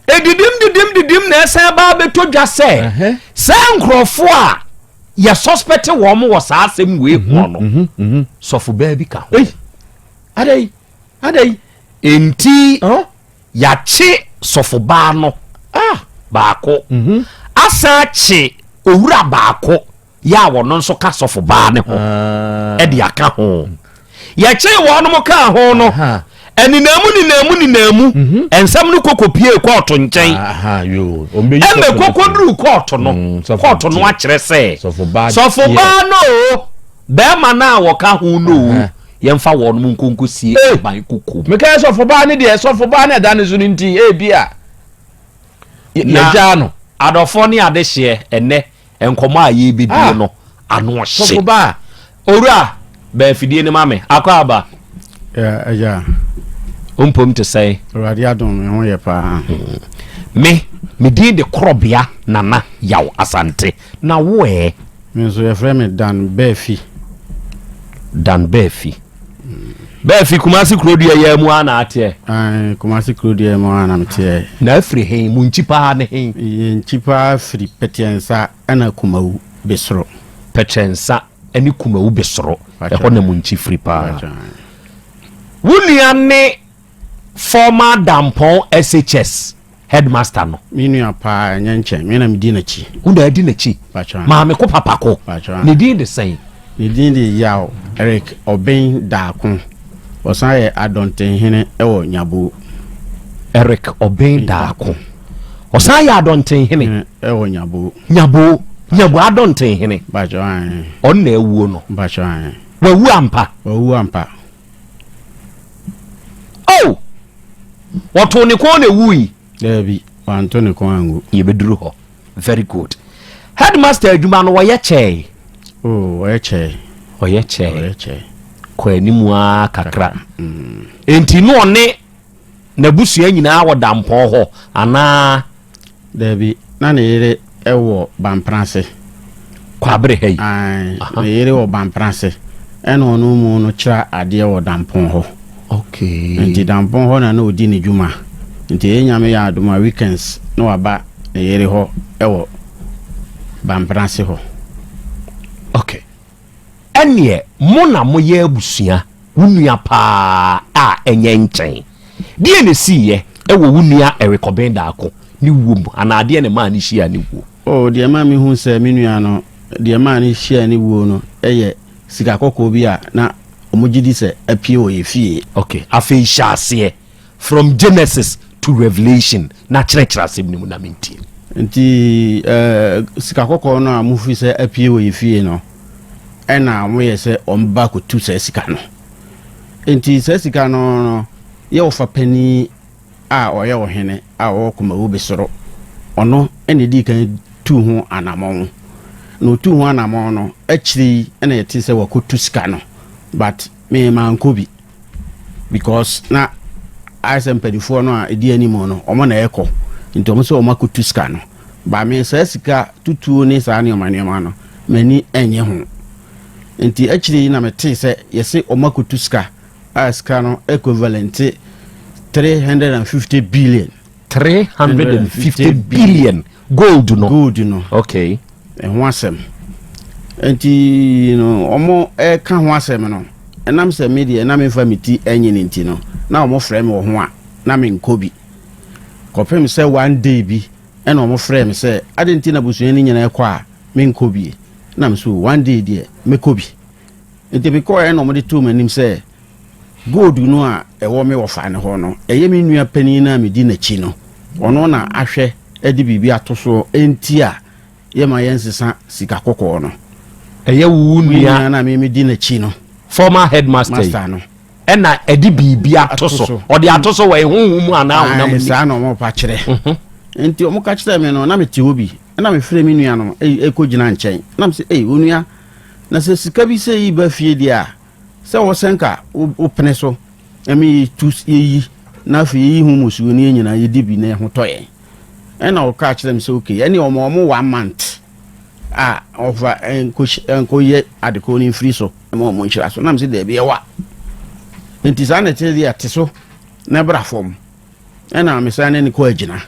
edidim didim didim na ɛsan ba abɛtɔ dwa sɛ saa nkurɔfoɔ a yɛ suspect wɔn wɔ saa asɛm wei mhm, ho no mhm, mhm. sɔfo baa bi ka ho. Adai adai. Enti yɛakye sɔfo baa no ah. baako asan akye owura baako yɛ a wɔno nso ka sɔfo baa ne ho ah. ɛde aka ho. Yɛkyee wɔnom kaa ho no, ɛnenamu nenamu nenamu mhm. nsɛm no koko pie kɔɔto nkyɛn. Ɛmɛ koko duru kɔɔto no, mm, kɔɔto no akyerɛ sɛ sɔfo baa no o, bɛrima no a wɔka ho no o, yɛmfa wɔnom nkonko sie aban koko. Mekae sɔfo baa no deɛ, sɔfo baa no ɛda ne so no nti, ebi a yɛgyaa no. Adɔfoɔ ne adehyeɛ ɛnɛ Nkɔmmɔ a yɛrebɛdie Ah! no ano ɔhye. Sɔfo ba. Owura, bɛn afidie no ma me. Akɔ aba. Yeah, agya. Wo mpom te sɛn? Awurade adom, me ho yɛ paa. Me, me din de Korɔbea Nana Yaw Asante. Na wo ɛ? Me nso yɛfrɛ me Dan Baafi. Dan Baafi. Baafi, Kumasi kurodua yi ara mu ara na ateɛ? Ae, Kumasi kurodua mu ara na meteɛ. Na afiri he? Mo nkyi paa ne he? Yɛn nkyi paa firi Pɛtiɛnsa ɛna Kumawu Besoro. Pɛtiɛnsa ɛne Kumawu Besoro, ɛhɔ na mo nkyi firi paa. Wo nua ne former Dampɔn SHS headmaster no. Me nua paa ɛnyɛ nkyɛn, me na medi n'akyi. Wo na adi n'akyi? Maame ko papa ko. Ne din de sɛn? Ne din de Yaw Eric Obeng Darko. Ɔsan yɛ Adɔntenhene wɔ Nyaboo. Eric Obeng Darko. Ɔsan yɛ Adɔntenhene. Wɔ Nyaboo. Nyaboo. Nyaboo Adɔntenhene. Ɔno na awuo no. Wawu ampa. Wawu ampa. Oh! Wɔtoo ne kɔn na ewui. Daabi, wanto ne kɔn angu. Yɛbɛduru hɔ. Very good. Headmaster adwuma no wɔyɛ kyɛe. Oh, wɔyɛ kyɛe. Wɔyɛ kyɛe. Wɔyɛ kyɛe. Kɔ anim ara kakra. Mm. Enti no ɔne n'abusua nyinaa wɔ dampɔn hɔ anaa? Daabi, na ne yere wɔ Bamprase. Kwabere ha yi? Ae, ne yere wɔ Bamprase, ɛna ɔno mu no kyerɛ adeɛ wɔ Dampɔn hɔ. Okay. Nti Dampɔn hɔ na na ɔdi ne dwuma. Nti ɛyɛ Nyame yɛ adom a weekends na waba ne yere hɔ wɔ. Bampenase hɔ. Ok. Ɛneɛ mo na moyɛ abusua, wo nua paa a ɛnyɛ nkyɛn. Deɛn na ɛsiiɛ wɔ wo nua Eric Obeng Darko ne wuo mu anaa deɛn na ɛmaa no hyiaa ne wuo? Oh, deɛ ɛmaa mehu sɛ me nua no, deɛ ɛmaa no hyiaa ne wuo no yɛ sika kɔkɔɔ bi a na wɔgye di sɛ apue wɔ yɛn fie. Ok, afei hyɛ aseɛ from Genesis to Revelation na kyerɛkyerɛ asɛm no mu na mentie. Nti eh, sika kɔkɔɔ no a mofi sɛ apue wɔ yɛn fie no, ɛna wɔyɛ sɛ wɔba akɔtu saa sika no. Nti saa sika no no, yɛ wɔfa panin a ɔyɛ ɔhene a ɔwɔ Kumawu Besoro, ɔno na ɛdii kan tuu ho anamɔn. Na ɔtuu ho anamɔn no, akyire yi na yɛte sɛ wakɔtu sika no, but me mankɔ bi because na ayɛ sɛ mpanimfoɔ no a ɛdi anim no, wɔn na ɛkɔ, nti wɔn sɛ wɔn akɔtu sika no. Ba me saa sika tutuo ne saa nneɛma nneɛma no, m'ani nnye ho. Nti akyire yi na metee sɛ yɛse wɔn akɔtu sika a sika no equivalent 350 billion. 350 billion gold no. Gold no. Okay. Ɛho asɛm. Nti no wɔn ɛka ho asɛm no, ɛnam sɛ me deɛ na memfa me ti ɛnye ne nti no, na wɔn frɛ me wɔ ho a na menkɔ bi. Kɔpem sɛ one day bi ɛna wɔn frɛ me sɛ ade nti na abusua no nyinaa ɛkɔ a menkɔ bi. Na me so one day deɛ mɛkɔ bi. Nti mekɔeɛ na wɔde too m'anim sɛ gold no a ɛwɔ me wɔfa no hɔ no, ɛyɛ me nua panin no a medi n'akyi no, ɔno na ahwɛ de biribi ato soɔ nti a yɛma yɛnsesa sika kɔkɔɔ no. Ɛyɛ wo Me nua no a me medi n'akyi no. Former headmaster yi. Master no. Ɛna ɛde biribi ato so. Ɔde ato so wɔ honhom mu anaa honam ni. Saa na wɔpa kyerɛ. Mhm. Nti wɔka kyerɛɛ me no, na mete hɔ bi. Ɛna mefrɛ me nua no ɛkɔgyina nkyɛn. Na mese, ei, onua, Na sɛ sika bi sei ba fie deɛ a, sɛ wɔ sɛ nka wopene so ma yɛtu yɛyi na afei yɛyi ho mmusuo ne yɛn nyinaa yɛdi bi na ɛho tɔ yɛn. Ɛna ɔkaa kyerɛ me sɛ okay, ɛne ɔma ɔmo one month a ɔfa nkɔyɛ adekoro no mfiri so ma ɔmo nhyira so. Na me sɛ daabi ɛwa. Nti saa na ɛte deɛ te so na ɛbra fam. Ɛna mesan ne no kɔ agyina.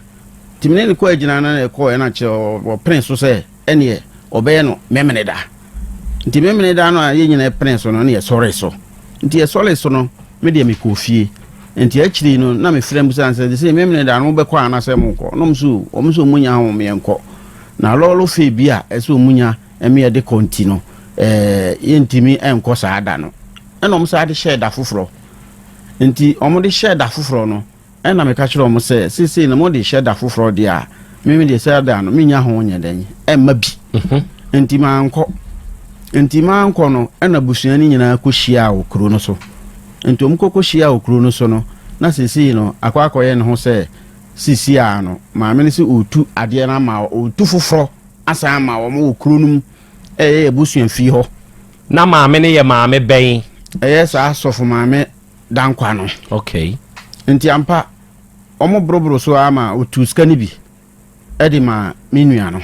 Nti me ne no kɔ agyina na ɛkɔɔ ɛna kyerɛ ɔpene so sɛ ɛneɛ ɔbɛyɛ no Memeneda. Nti Memeneda no a yɛn nyinaa pene so no ɛna yɛsɔre so. Nti yɛsɔre so no me deɛ mekɔɔ fie. Nti akyiri no na mefrɛ mu sɛ sɛ sɛ Memeneda no mobɛkɔ anaasɛ monkɔ. Na wɔn nso wɔn nso wɔn nya ho yɛnkɔ. Na lɔɔre fee bi a ɛsɛ wɔn nya ɛme yɛde kɔ nti no ɛɛ yɛntumi ɛnkɔ saa da no. Ɛna wɔn san de hyɛɛ da foforɔ. Enti wɔde hyɛɛ da foforɔ no, ɛnna meka kyerɛɛ wɔn sɛ, Seesei no mode hyɛ da foforɔ deɛ a, me me deɛ saa da no mennya ho nyɛ dɛn mma bi. Enti mankɔ. Enti mankɔ no, ɛnna abusua no nyinaa kɔhyiaa wɔ kuro no so. Enti wɔkɔkɔhyiaa wɔ kuro no so no, na seesei no akɔ akɔyɛ ne ho sɛ seesei ara no, maame no sɛ ɔretu adeɛ no ama, ɔretu foforɔ asan ama wɔn wɔ kuro no mu, ɛyɛ yɛn abusua fie hɔ. Na maame no yɛ maame bɛn? Ɛyɛ saa sɔfo maame Dankwa no. Okay. Nti ampa, wɔn boroboro so ara ma otuu sika no bi de maa me nua no.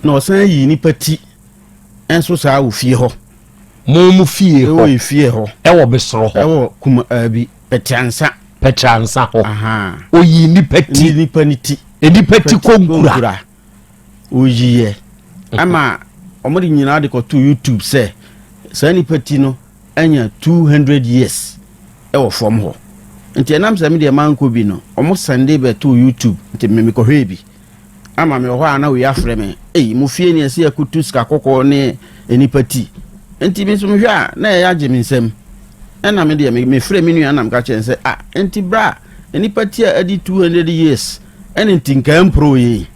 Na ɔsan yii nipa ti nso saa wɔ fie hɔ. Mo mo fie hɔ? Ɛwɔ yɛ fie hɔ. Ɛwɔ besoro hɔ? Ɛwɔ kuma ɛbi Pɛtransa. Pɛtransa hɔ. Aha. Oyii nipa ti. Nipa ne ti. Nipa ti konkura. Woyiiɛ ɛma wɔde nyinaa de kɔtoo YouTube sɛ saa nipa ti no anya 200 years ɛwɔ fam hɔ. Nti ɛnam sɛ me deɛ mankɔ bi no, wɔn sɛnde bɛtoo YouTube nti me mekɔhwɛɛ bi. Ama me wɔ hɔ a na wei afrɛ me, ei mo fie ni ɛsɛ yɛkɔtu sika kɔkɔɔ ne nipa ti. Nti me nso mehwɛ a na ɛyɛ agye me nsam. Ɛna me deɛ mefrɛ me nua na meka kyerɛ no sɛ ah nti bra nipa ti a adi 200 years ɛne nti nkaa mpro yei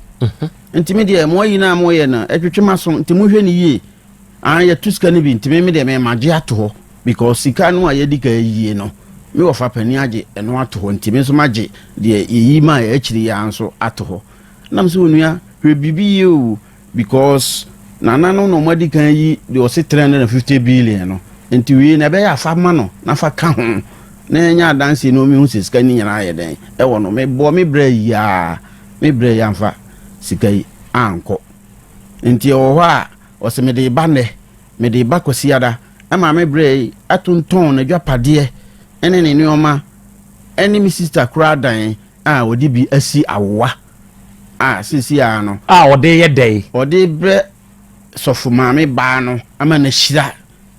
nti me deɛ mo ayi no a moyɛ no ɛtwetwe m'aso nti mohwɛ no yie ah yɛto sika no bi nti me me deɛ me magye ato hɔ because sika no a yɛdi ka yie no me wɔfa panin agye ɛno ato hɔ nti me nso magye deɛ yɛyi maa yɛ akyiri yɛ nso ato hɔ nam sɛ onua hwɛ biribi yie o Because nana no na ɔmo adi kan ayi deɛ ɔse 350 billion no nti wei na ɛbɛyɛ a fa ma no na fa ka ho na ɛnyɛ adanseɛ na ɔmehu sɛ sika no nyinaa yɛ dɛn ɛwɔ no. Mebɔɔ me brɛ yi aa me brɛ yi amfa sika yi ankɔ nti ɛwɔ hɔ a ɔse mede ba nnɛ mede ba Kwasiada ɛma me brɛ yi atontɔn n'adwapadeɛ ɛne ne nneɛma ɛne me sister koraa dan a ɔde bi asi awowa. A seesei ara no. A ɔde yɛ dɛn? Ɔde brɛ sɔfo maame baa no ama no ahyira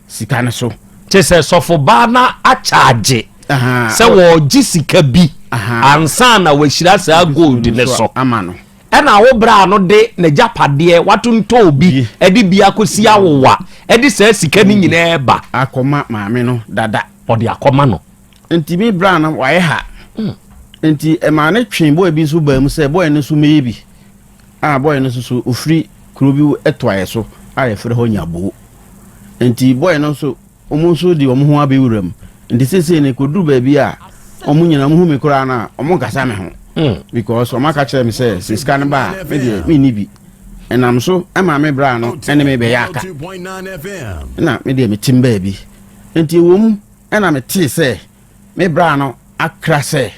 sika no so. Kyerɛ sɛ sɔfo baa no akyagye sɛ wɔregye sika bi ansa na wahyira saa gold no so ama no. Ɛna wo bra no de n'agyapadeɛ watontɔn bi de bi akɔsi awowa de saa sika no nyinaa ba. Akɔma maame no dada. Ɔde akɔma no. Nti me bra no wayɛ ha. Nti ɛmaa no twee boy bi nso baa mu sɛ boy no nso mɛyɛ bi. A boy no nso so ɔfiri kuro bi toaeɛ so a yɛfrɛ hɔ Nyaboo. Nti boy no nso wɔn nso de wɔn ho abɛwura mu. Nti seesei no ɛkɔduru baabi a wɔn nyinaa wɔn hu me koraa no a wɔn nkasa me ho. Because wɔn aka kyerɛ me sɛ sɛ sika no ba a me deɛ menni bi. Ɛnam so ɛmaa me bra no ɛne me bɛyɛ aka. Ɛna me deɛ metim baabi. Nti ɛwɔ mu ɛna metee sɛ me bra no akra sɛ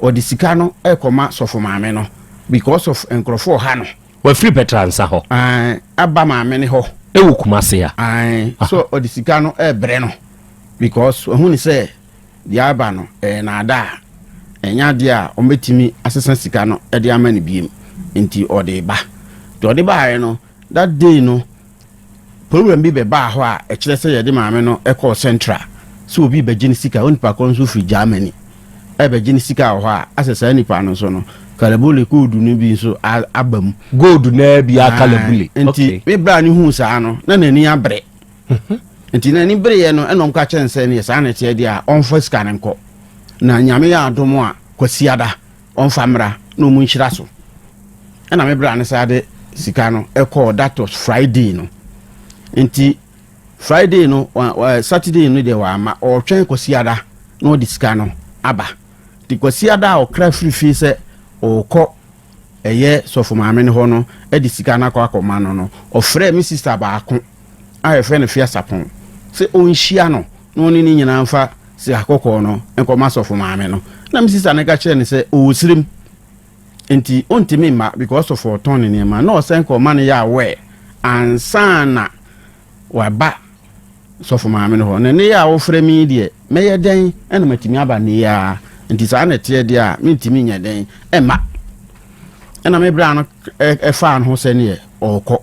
ɔde sika no rekɔma sɔfo maame no because of nkurɔfoɔ ɔha no. Wafiri Pɛtransa hɔ. Ae, aba maame no hɔ. Ɛwɔ Kumase a. Ae, so ɔde sika no rebrɛ no because wahu ne sɛ deɛ aba no ɛyɛ naadaa, ɛnyɛ adeɛ a wɔbɛtumi asesa sika no de ama no biem, nti ɔde reba. Nti ɔde baeɛ no, that day no, Problem bi bɛbaa hɔ a ɛkyerɛ sɛ yɛde maame no kɔɔ Central sɛ obi rebɛgye ne sika. Onipa korɔ nso firi Germany rebɛgye ne sika wɔ hɔ a, asɛ saa nipa no nso no, kalabule gold no bi nso aba mu. Gold no ara bi a kalabule. Nti me bra no huu saa no, na n'ani abere. Nti n'ani bereɛ no, ɛna ɔmka kyerɛ no sɛ neɛ saa na ɛteɛ deɛ a, ɔmfa sika no nkɔ. Na Nyame yɛ adom a, Kwasiada ɔmfa mmra na ɔmu nhyira so. Ɛna me bra no saa de sika no ɛkɔɔ, that was Friday no. Nti Friday no, Saturday no deɛ wamma, ɔretwɛn Kwasiada na ɔde sika no aba. Nti Kwasiada a ɔkra firi fie sɛ ɔrekɔ ɛyɛ sɔfo maame no hɔ no de sika no akɔ akɔma no no, ɔfrɛɛ me sister baako a yɛfrɛ no Fiasapɔn sɛ ɔnhyia no na ɔne ne nyinaa mfa sika kɔkɔɔ no nkɔma sɔfo maame no. Na me sista no ka kyerɛɛ no sɛ ɔwɔ sirim nti ɔntumi mma because of ɔtɔn ne nneɛma na ɔsɛn kɔ ɔma no yɛ aware ansa na waba sɔfo maame no hɔ. Na ne yɛ a wofrɛ me yi deɛ mɛyɛ dɛn ɛna matumi aba ne yɛ a nti saa na ɛteɛ deɛ a mentumi nyɛ dɛn ɛma. Ɛna me bra no ɛfaa no ho sɛ neɛ ɔrekɔ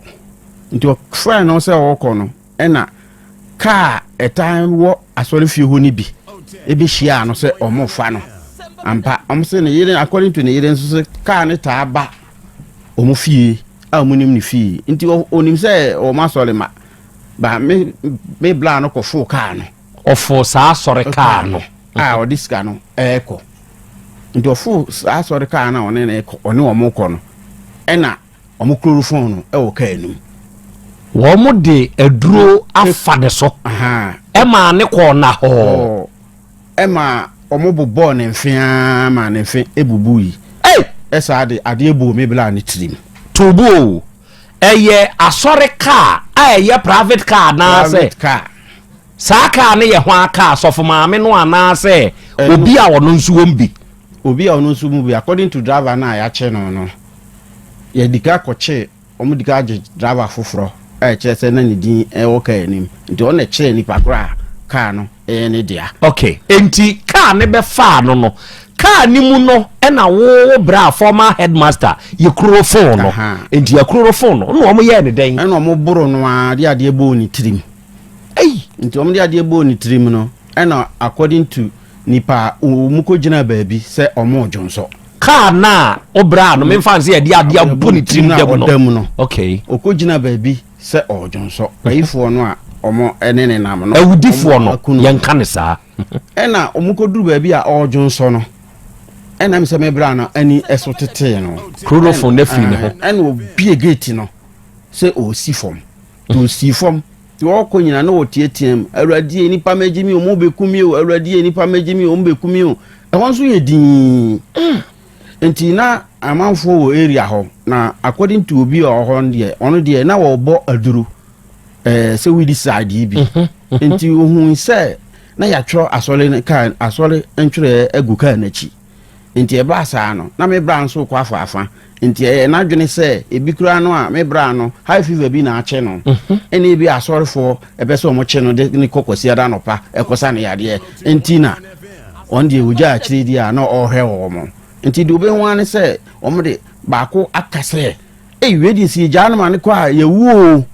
nti ɔfrɛ no sɛ ɔrekɔ no ɛna kaa a ɛtaa wɔ asɔrefie hɔ no bi bɛhyiaa no sɛ wɔrefa no. Ampa, wɔn sɛ ne yere, according to ne yere nso sɛ kaa no taa ba wɔn fie a wɔn nim ne fie. Nti onim sɛ wɔn asɔre ma. Ba me me bla no kɔfoo kaa no. Ɔfoo saa asɔre kaa no. A ɔde sika no ɛrekɔ. Nti ɔfoo saa asɔre kaa no a ɔne ne kɔ ɔne wɔn kɔ no ɛna Wɔn chloroform no wɔ kaa no mu. Wɔn de aduro afa ne so. Ɛmaa ne kɔɔ nahɔɔ. Ɛmaa wɔn bobɔɔ ne mfe ara maa ne mfe bubui. Ei! Ɛsaa de adeɛ bɔɔ me bla ne tirim. To bo o, ɛyɛ asɔre kaa a ɛyɛ private car anaasɛ? Private car. Saa kaa no yɛ hwan kaa? Sɔfo maame no anaasɛ obi a ɔno nso wɔm bi? Obi a ɔno nso mu bi. According to driver no a yɛakye no no. Yɛdi ka kɔkyee, wɔn di ka gye driver foforɔ a ɛkyerɛ sɛ na ne din wɔ kaa anim. Nti ɔno na ɛkyerɛɛ nipa korɔ a kaa no yɛ ne dea. Ok, enti kaa no bɛfaa no no, kaa no mu no ɛna wo wo bra former headmaster yɛ kurorofon no. Enti yɛ kurorofon no, ɛna wɔn yɛɛ no dɛn? Ɛna wɔn boro no ara de adeɛ bɔɔ ne tirim. Ei! Nti wɔn de adeɛ bɔɔ ne tirim no, ɛna according to nipa a wɔn kɔ gyinaa baabi sɛ wɔn redwonsɔ. Kaa no a ɔbraa no memfa no sɛ yɛde adeɛ abɔ ne tirim da mu no. Ɔda mu no. Okay. Ɔkɔgyina baabi sɛ ɔredwonsɔ. Ayifoɔ no a wɔn ne ne nam no. Awudifoɔ no, yɛnka no saa. Ɛna wɔkɔduru baabi a ɔredwonsɔ no, ɛna sɛ me bra no ani so tetee no. Chloroform no afiri ne ho. Ɛna ɔbie gate no sɛ ɔresi fam. Nti ɔsii fam. Nti ɔrekɔ nyina na ɔteateam, Awurade e, nnipa mmɛgye me o, wɔbɛku me o, Awurade e, nnipa mmɛgye me o, wɔbɛku me o. Ɛhɔ nso yɛ dinn. Nti na amanfoɔ wɔ area hɔ, na according to obi a ɔwɔ hɔ no deɛ, ɔno deɛ na wɔrebɔ aduro, ɛɛ sɛ weedicide yi bi. Nti ohun sɛ na yɛatwerɛ asɔre no kaa asɔre ntwerɛɛ agu kaa n'akyi. Nti ɛbaa saa no, na me bra nso rekɔ afaafa. Nti ɛyɛ n'adwene sɛ ebi koraa no a me bra no high fever bi na akye no. Ɛna ebi asɔrefoɔ ɛpɛ sɛ wɔn kye no de ne kɔ Kwasiada anɔpa ɛkɔsa no yadeɛ. Nti na wɔn deɛ wɔgya akyire deɛ a na ɔrehwɛ wɔn. Nti deɛ wobɛhu ara ne sɛ wɔn de baako aka sɛ, ei wei deɛ sɛ yɛgyaa no ma no kɔ a yɛwu o.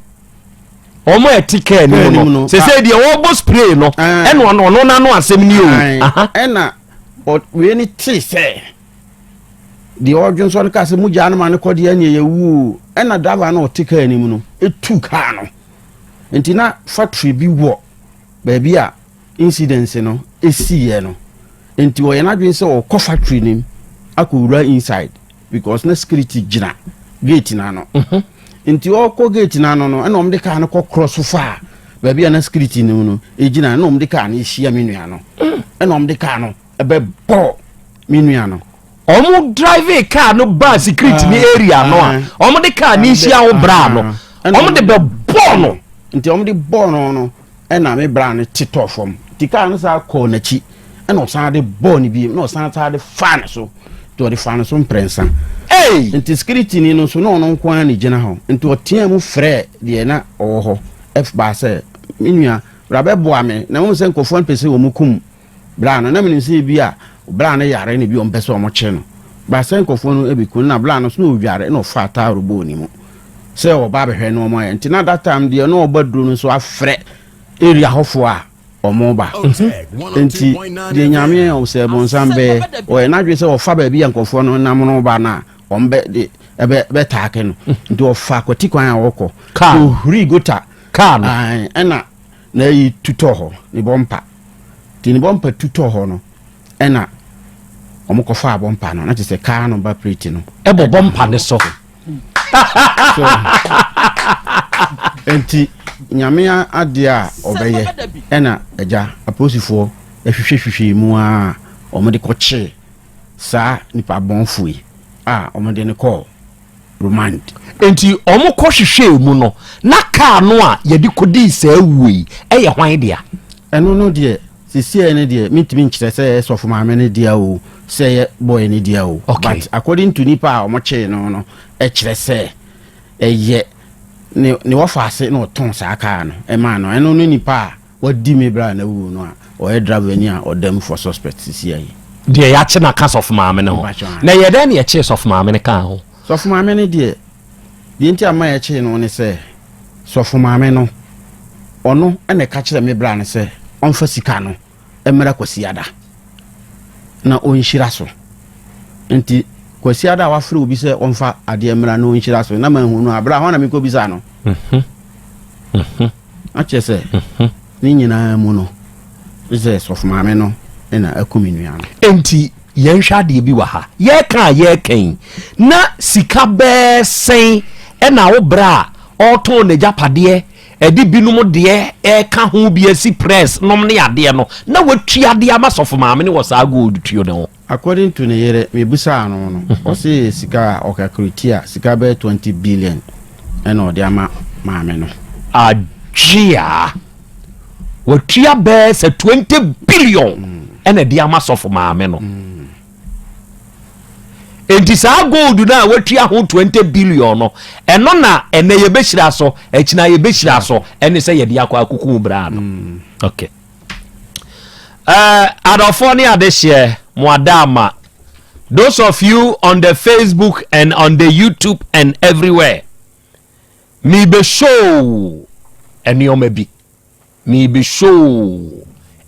Wɔn a ɛte kaa anim no, sese deɛ wɔbɔ spray no, ɛna ɔno ɔno n'ano asɛm ni o. Ɛna wei ne tee sɛ deɛ ɔdwonsɔ no kaa sɛ mogyaa no ma no kɔ deɛ ɛneɛ yɛwu o. Ɛna driver no ɔte kaa anim no ɛtu kaa no. Nti na factory bi wɔ baabi a incident no siiɛ no nti ɔyɛ n'adwene sɛ ɔkɔ factory no mu akɔwura inside because na security gyina gate no ano mhm. nti ɔkɔ gate no ano no ɛna ɔmde kaa no kɔ korɔ so faa baabi a na security no no ɛgyina ɛna ɔmde kaa no ɛhyia me nua no mm. ɛna ɔmde kaa no ɛbɛbɔ me nua no ɔmo drive car no baa security ni ah, area no a ah. ɔmo de car ni hyia wo bra no ah, ɔmo de bɛ bɔɔ no nti ɔmo de bɔɔ no no Ɛna me bra no te tɔɔ fam. Nti kaa no saa kɔɔ n'akyi. Ɛna ɔsan de bɔɔ no bio. Na ɔsan saa de faa ne so. Nti ɔde faa ne so mprɛnsa. Ei! Nti sikiritini no nso na ɔno nko ara na egyina hɔ. Nti ɔteaa mu frɛɛ deɛ na ɔwɔ hɔ baa sɛ, Me nua, bra bɛboa me. Na wohu sɛ nkurɔfoɔ no pɛ sɛ wɔkum bra no. Na menim sɛ ebia bra no yare na ebia wɔpɛ sɛ wɔkye no. But sɛ nkurɔfoɔ no bɛku no, na bra no nso na ɔdware na ɔfaa towel bɔɔ ne mu sɛ ɔba abɛhwɛ nneɛma ayɛ. Nti na that time deɛ na ɔba duro no nso afrɛ area hɔfoɔ a wɔba. Nti deɛ Nyame sɛ bonsam bɛyɛ, ɔyɛ n'adwene sɛ ɔfa baabi a nkurɔfoɔ no nam no ba no a, wɔn bɛ de ɛbɛ bɛtaake no. Nti ɔfa kwati kwan a ɔkɔ. Kaa. Ɔhuri gota. Kaa no. Ɛna na ayi tutɔ hɔ, ne bɔmpa. Nti ne bɔmpa tutɔ hɔ no, ɛna wɔn kɔfaa bɔmpa no, na kyerɛ sɛ kaa no ba plate no. Ɛbɔ bɔmpa no so. So, nti Nyame adeɛ a ɔbɛyɛ ɛna agya apolisifoɔ ahwehwɛhwehwɛ mu a wɔde kɔkyee saa nipa bɔnfo yi a wɔde no kɔɔ remand. Enti wɔkɔhwehwɛɛ mu no, na kaa no a yɛde kɔdii saa wuo yi yɛ hwan dea? Ɛno no deɛ, sesiei no deɛ, mentumi nkyerɛ sɛ ɛyɛ sɔfo maame no dea o, sɛ ɛyɛ boy no dea o. Okay. But according to nipa a wɔkyee no no, ɛkyerɛ sɛ ɛyɛ ne ne wɔfaase na ɔtɔn saa kaa no ɛmaa no. Ɛno ne nipa a Wadi me bra na wu no a ɔyɛ driver ni a ɔda mu for suspect sisi ayi. Deɛ yɛakye no aka sɔfo maame no ho. Na ɛyɛ dɛn na yɛkyee sɔfo maame no kaa ho? Sɔfo maame no deɛ, deɛ nti a ma yɛkyee no ne sɛ, sɔfo maame no, ɔno na ɛka kyerɛ me bra no sɛ ɔmfa sika no mmra Kwasiada na ɔnhyira so. Nti Kwasiada a wafrɛ obi sɛ ɔmfa adeɛ mmra na ɔnhyira so na manhu no a, bra hɔ na mekɔbisa no. Mhm. Mhm. Akyerɛ sɛ ne nyinaa mu no, sɛ sɔfo maame no na aku me nua no. Enti yɛnhwɛ adeɛ bi wɔ ha. Yɛreka a yɛreka yi, na sika bɛɛ sɛn ɛna wo bra a ɔretɔn n'agyapadeɛ ɛde binom deɛ ɛreka ho bi asi press nom ne adeɛ no, na watua de ama sɔfo maame no wɔ saa gold tuo no ho? According to ne yere, mebisaa no no, ɔse sika a ɔcalculate a, sika bɛyɛ 20 billion ɛna ɔde ama maame no. Adweaa! Watua bɛyɛ sɛ 20 billion ɛna ɛde ama sɔfo maame no. Enti saa gold no a watua ho 20 billion no, ɛno na ɛnɛ yɛbɛhyira so, akyina yɛbɛhyira so, ɛne sɛ yɛde akɔ akuku braa no. Okay. Uh, adɔfoɔ ne adehyeɛ, mo ada Those of you on the Facebook and on the YouTube and everywhere, mebe show nneɛma bi. Mebe show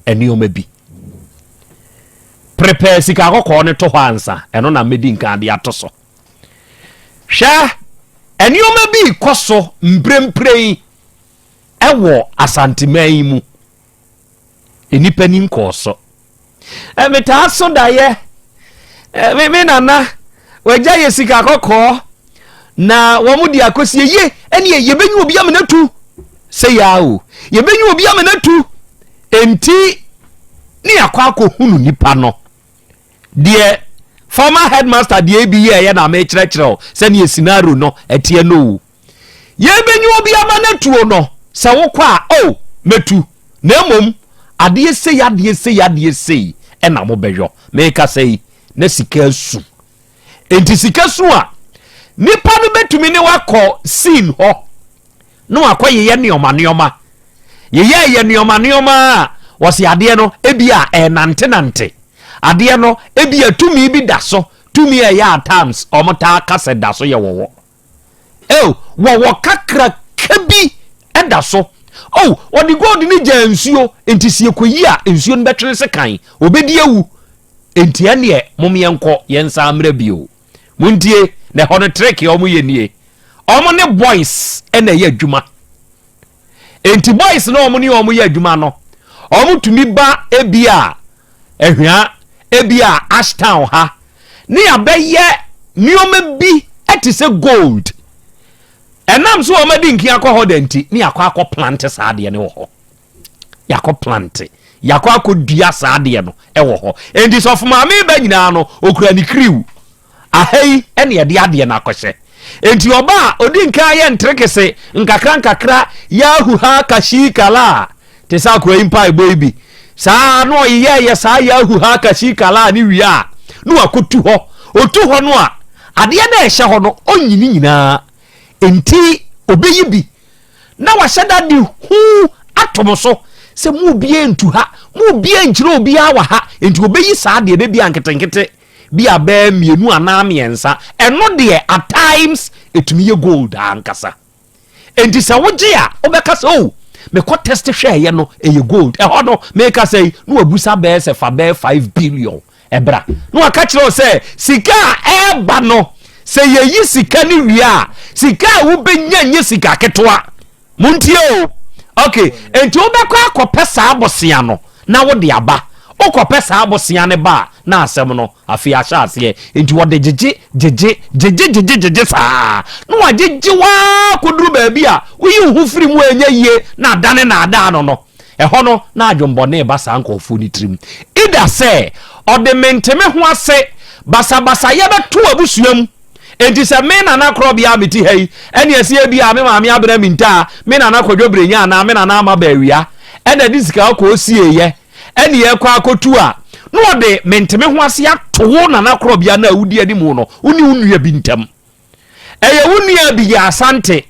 nneɛma bi. Prepare sika kɔkɔɔ no to hɔ ansa, ɛno na medi nkan de ato so. Hwɛ, nneɛma bi kɔ so mprempren ɛwɔ Asanteman yi mu. Nnipa ni nkɔɔ so. Metaa so daeɛ. Me, me nana, wagya yɛ sika kɔkɔɔ na wɔn de akɔsie ye ɛneɛ yɛbɛnyi obi amena tu sɛ yaa o yɛbɛnyi obi amena tu enti ne yɛakɔ akɔhunu nipa no deɛ former headmaster deɛ ebi yɛɛyɛ na mekyerɛkyerɛ o sɛdeɛ scenario no ɛteɛ no o Yɛbɛnya obi ama no atuo no, sɛ wokɔ a, oh, mɛtu. Na mmom, adeɛ sei, adeɛ sei, adeɛ sei ɛna mobɛyɔ. Merekasa yi, na sika asu. Enti sika su a, nipa no bɛtumi ne wakɔ scene hɔ na wakɔ yeyɛ nneɛma nneɛma. Yeyɛ yɛ nneɛma nneɛma a, wɔsi adeɛ no ebi a ɛnantenante. Adeɛ no ebi a tumi bi da so. Tumi a ɛyɛ at times wɔn taa ka sɛ da so yɛ wɔwɔ. Oh, wɔwɔ kakraka bi da so. Oh, wɔde gold no gyaa nsuo, nti sɛ yɛkɔyi a nsuo no bɛtwene sekan, wɔbɛdi awu. Nti ɛneɛ mom yɛnkɔ yɛnsan mmerɛ bio. Montie, na ɛhɔ no trick a wɔyɛ nie. Wɔn ne boys na ɛyɛ adwuma. Nti boys na wɔn ne wɔn yɛ adwuma no, wɔn tumi ba ebi a Ahwia, ebi a Ashtown ha, ne yɛabɛyɛ nneɛma bi te sɛ gold. Ɛnam so wɔn adi nkin akɔ hɔ da nti, ne yɛakɔ akɔ plante saa adeɛ no wɔ hɔ. Yɛakɔ plante, yɛakɔ akɔ dua saa adeɛ no wɔ hɔ. Enti sɔfo maame ba nyinaa no, okura ne kriw. Aha yi na yɛde adeɛ no akɔhyɛ. Enti ɔba a, ɔdi nkan yɛ nterekese nkakra nkakra, yahu ha kashi kala, te sɛ akoa yi mpaebɔ yi bi. Saa ara na ɔyeyɛɛyɛ saa yahu ha kashi kala no wie a, na wakɔtu hɔ. Ɔtu hɔ no a, adeɛ no a ɛhyɛ hɔ no, ɔnyi ne nyinaa. Enti ɔbɛyi bi na wahyɛ da de hu ato mo so sɛ mo obiara ntu ha, mo obiara nkyerɛ obiara wɔ ha. Enti ɔbɛyi saa adeɛ no bi a nketenkete bi a bɛyɛ mmienu anaa mmiɛnsa, ɛno deɛ at times ɛtumi yɛ gold ankasa. Enti sɛ wogye a wobɛka sɛ oh mekɔ test hwɛɛyɛ no ɛyɛ gold. Ɛhɔ no meka sɛ yi na wabusa bɛyɛ sɛ fa bɛyɛ 5 billion ɛbra na waka kyerɛ wo sɛ sika a ɛreba no sɛ yɛyi sika no wie a sika a wobɛnya nyɛ sika ketewa. Montie o. Ok, enti wobɛkɔ akɔpɛ saa bosea no na wode aba. Wokɔpɛ saa bosea no ba a, na asɛm no afei ahyɛ aseɛ. Enti wɔde gyegye, gyegye, gyegye, gyegye, gyegye saa. Na wagyegye wo ara kɔduru baabi a woyi wo ho firi mu a ɛnyɛ yie na adane naadaa no no. Ɛhɔ no, na adwemmɔne reba saa nkurɔfoɔ no tirim. Either sɛ ɔde mente-me-ho-ase basabasayɛ bɛto w'abusua mu. Enti sɛ me nana korɔbea a mete ha yi ɛne ɛsɛ ebia me maame Abena Mintaa, me nana Kwadwo Brenya anaa me nana Ama Baawia ɛna de sika kɔɔ sieeɛ ɛne yɛkɔ akɔtu a, na ɔde mente-me-ho-ase ato wo nana korɔbea no a wodi anim no, wo ne wo nua bi ntam. Ɛyɛ wo nua Abigail Asante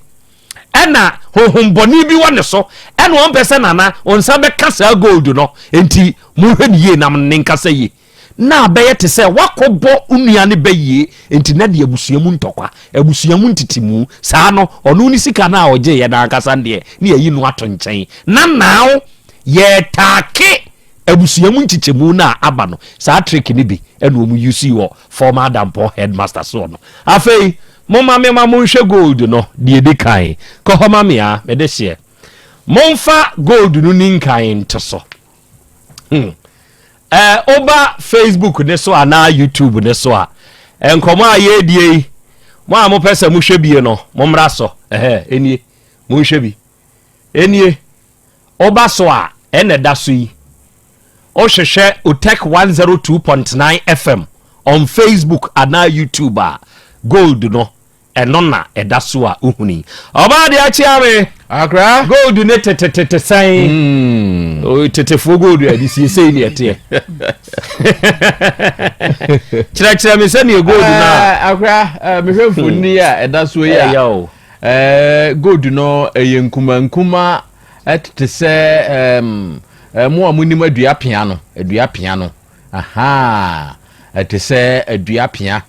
ɛna honhombɔne bi wɔ ne so ɛna ɔmpɛ sɛ nana wo nsa bɛka saa gold no, enti monhwɛ no yie na ne nkasa yie. Na abɛyɛ te sɛ woakɔbɔ wo nua no bayie, enti na deɛ abusua mu ntɔkwa, abusua mu ntetemu, saa no, ɔno ne sika no a ɔgyeeɛ no ankasa no deɛ, ne yɛayi no ato nkyɛn. Na now yɛretaake abusua mu nkyekyɛmu no a aba no, saa trick no bi na wɔn use wɔ former Adampɔn headmaster soɔ no. Afei, momma memma monhwɛ gold no, deɛ ɛdi kan. Kɔ hɔ ma me a, mede hyeɛ. Momfa gold no ni nkan nto so. Hmm. Eh, woba Facebook ne so anaa YouTube ne so a, nkɔmmɔ a yɛredie yi, mo a mopɛ sɛ mohwɛ bie no, mommra so. Ɛhɛ, enie, monhwɛ bi. Enie, woba so a, ɛna ɛda so yi. Wohwehwɛ Otec 102.9 FM on Facebook anaa YouTube a, gold no Ɛno na ɛda so a wohunu yi. Ɔbaa deɛ akyea me. Akra. Gold ne tetetete sɛn. Mm. O tetefoɔ gold a ɛde siesei ne ɛteɛ. Kyerɛkyerɛ me sɛdeɛ gold no a. Eh, akra, eh, mehwɛ mfoni a ɛda so yi a. Ɛyɛ o. Eh, gold no ɛyɛ nkuma nkuma tete sɛ mo a monim adua pea no, adua pea no. Aha, ɛte sɛ adua pea.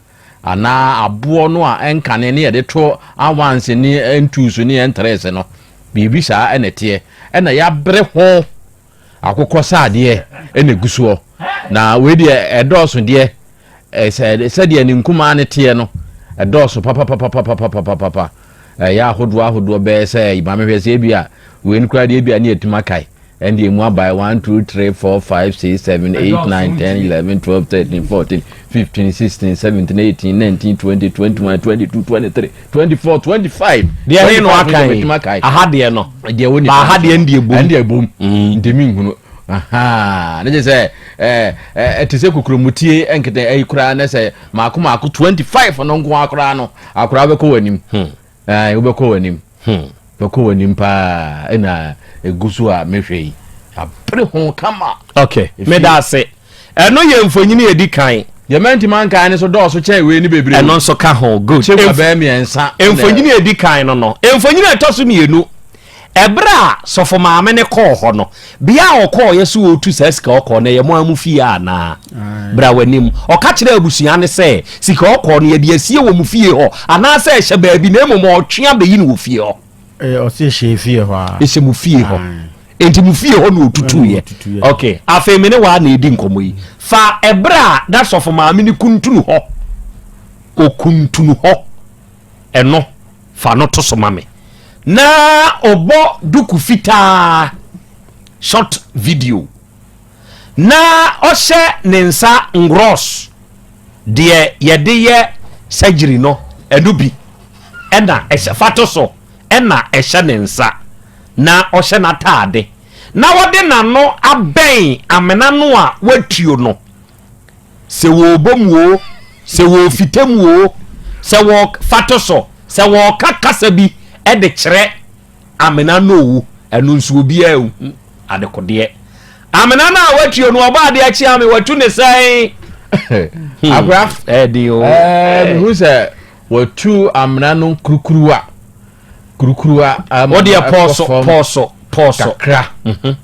Anaa aboɔ no a ɛnkane ne yɛde to awanse ne ntuusu ne ɛntrɛse no, biribi saa na ɛteɛ. Ɛna yɛabere ho akokɔ saadeɛ na ɛgu soɔ. Na wei deɛ ɛdɔɔso deɛ, sɛ sɛdeɛ ne nkumaa no teɛ no, ɛdɔɔso papapapapapapapa. Ɛyɛ ahodoɔ ahodoɔ bɛyɛ sɛ, ma mehwɛ sɛ ebi a wei no koraa deɛ ebi a ne yɛtumi akae. Ɛnde emu abae 1 2 3 4 5 6 7 8 9 10 11 12 13 14 15 16 17 18 19 20 21 22 23 24 25. Deɛ he na waka yi? Aha deɛ no. Deɛ wɔ nifa. Aha deɛ ndeɛ bom. Ɛndeɛ bom. Mm. Ntumi nhunu. Ne kyɛ sɛ ɛte sɛ kokuromutie nkete ɛyi koraa ne sɛ maako maako 25 no nko ara no akoraa bɛkɔ w'anim. Hmm. Ae, wobɛkɔ w'anim. Hmm. Bɛkɔ w'anim paa ɛna ɛgu so a mehwɛ yi. Abere ho kama. Ok, meda ase. Ɛno yɛ mfonyini a ɛdi kan. Deɛ mantumi ankae no so dɔɔso kyɛn wei no bebree. Ɛno nso ka ho. Good. Kyɛ mu bɛyɛ mmiɛnsa. Mfonyini a ɛdi kan no no. Mfonyini a ɛtɔ so mmienu. Ɛberɛ a sɔfo maame no kɔɔ hɔ no, bea a ɔkɔɔeɛ sɛ ɔretu saa sika ɔkɔɔ no, ɛyɛ mo ara mo fie anaa? Bra w'anim. Ɔka kyerɛɛ abusua no sɛ, sika ɔkɔɔ no, yɛde asie wɔ mo fie hɔ, anaasɛ ɛhyɛ baabi na mmom ɔretwe abɛyi no wɔ fie hɔ? Ɔse ɛhyɛ fie hɔ a. Ɛhyɛ mo fie hɔ. Enti mo fie hɔ na ɔtutuiɛ. Ok, afei me ne waa na ɛdi nkɔmmɔ yi. Fa ɛberɛ a na sɔfo maame no kuntunu hɔ, ɔkuntunu hɔ. Ɛno, fa no to so ma me. Na ɔbɔ duku fitaa, short video, na ɔhyɛ ne nsa ngrɔs, deɛ yɛde yɛ surgery no, ɛno bi ɛna ɛhyɛ, fa to so, ɛna ɛhyɛ ne nsa, na ɔhyɛ n'ataade, na ɔde n'ano abɛn amena no a watuo no. Sɛ wɔrebɔ mu oo, sɛ wɔrefita mu oo, sɛ wɔ fa to so, sɛ wɔreka kasa bi de kyerɛ amena no oo, ɛno nso obiara nhu adekodeɛ. Amena no a watuo no, ɔbɔ adeɛ akyi ame, watu ne sɛn? Hmm. Akora, ɛden o. Ɛɛ, mehu sɛ watu amena no kurukuruwa. Kurukuruwa ama Wodeɛ pɔɔso, pɔɔso, pɔɔso. Kakra. Mhm.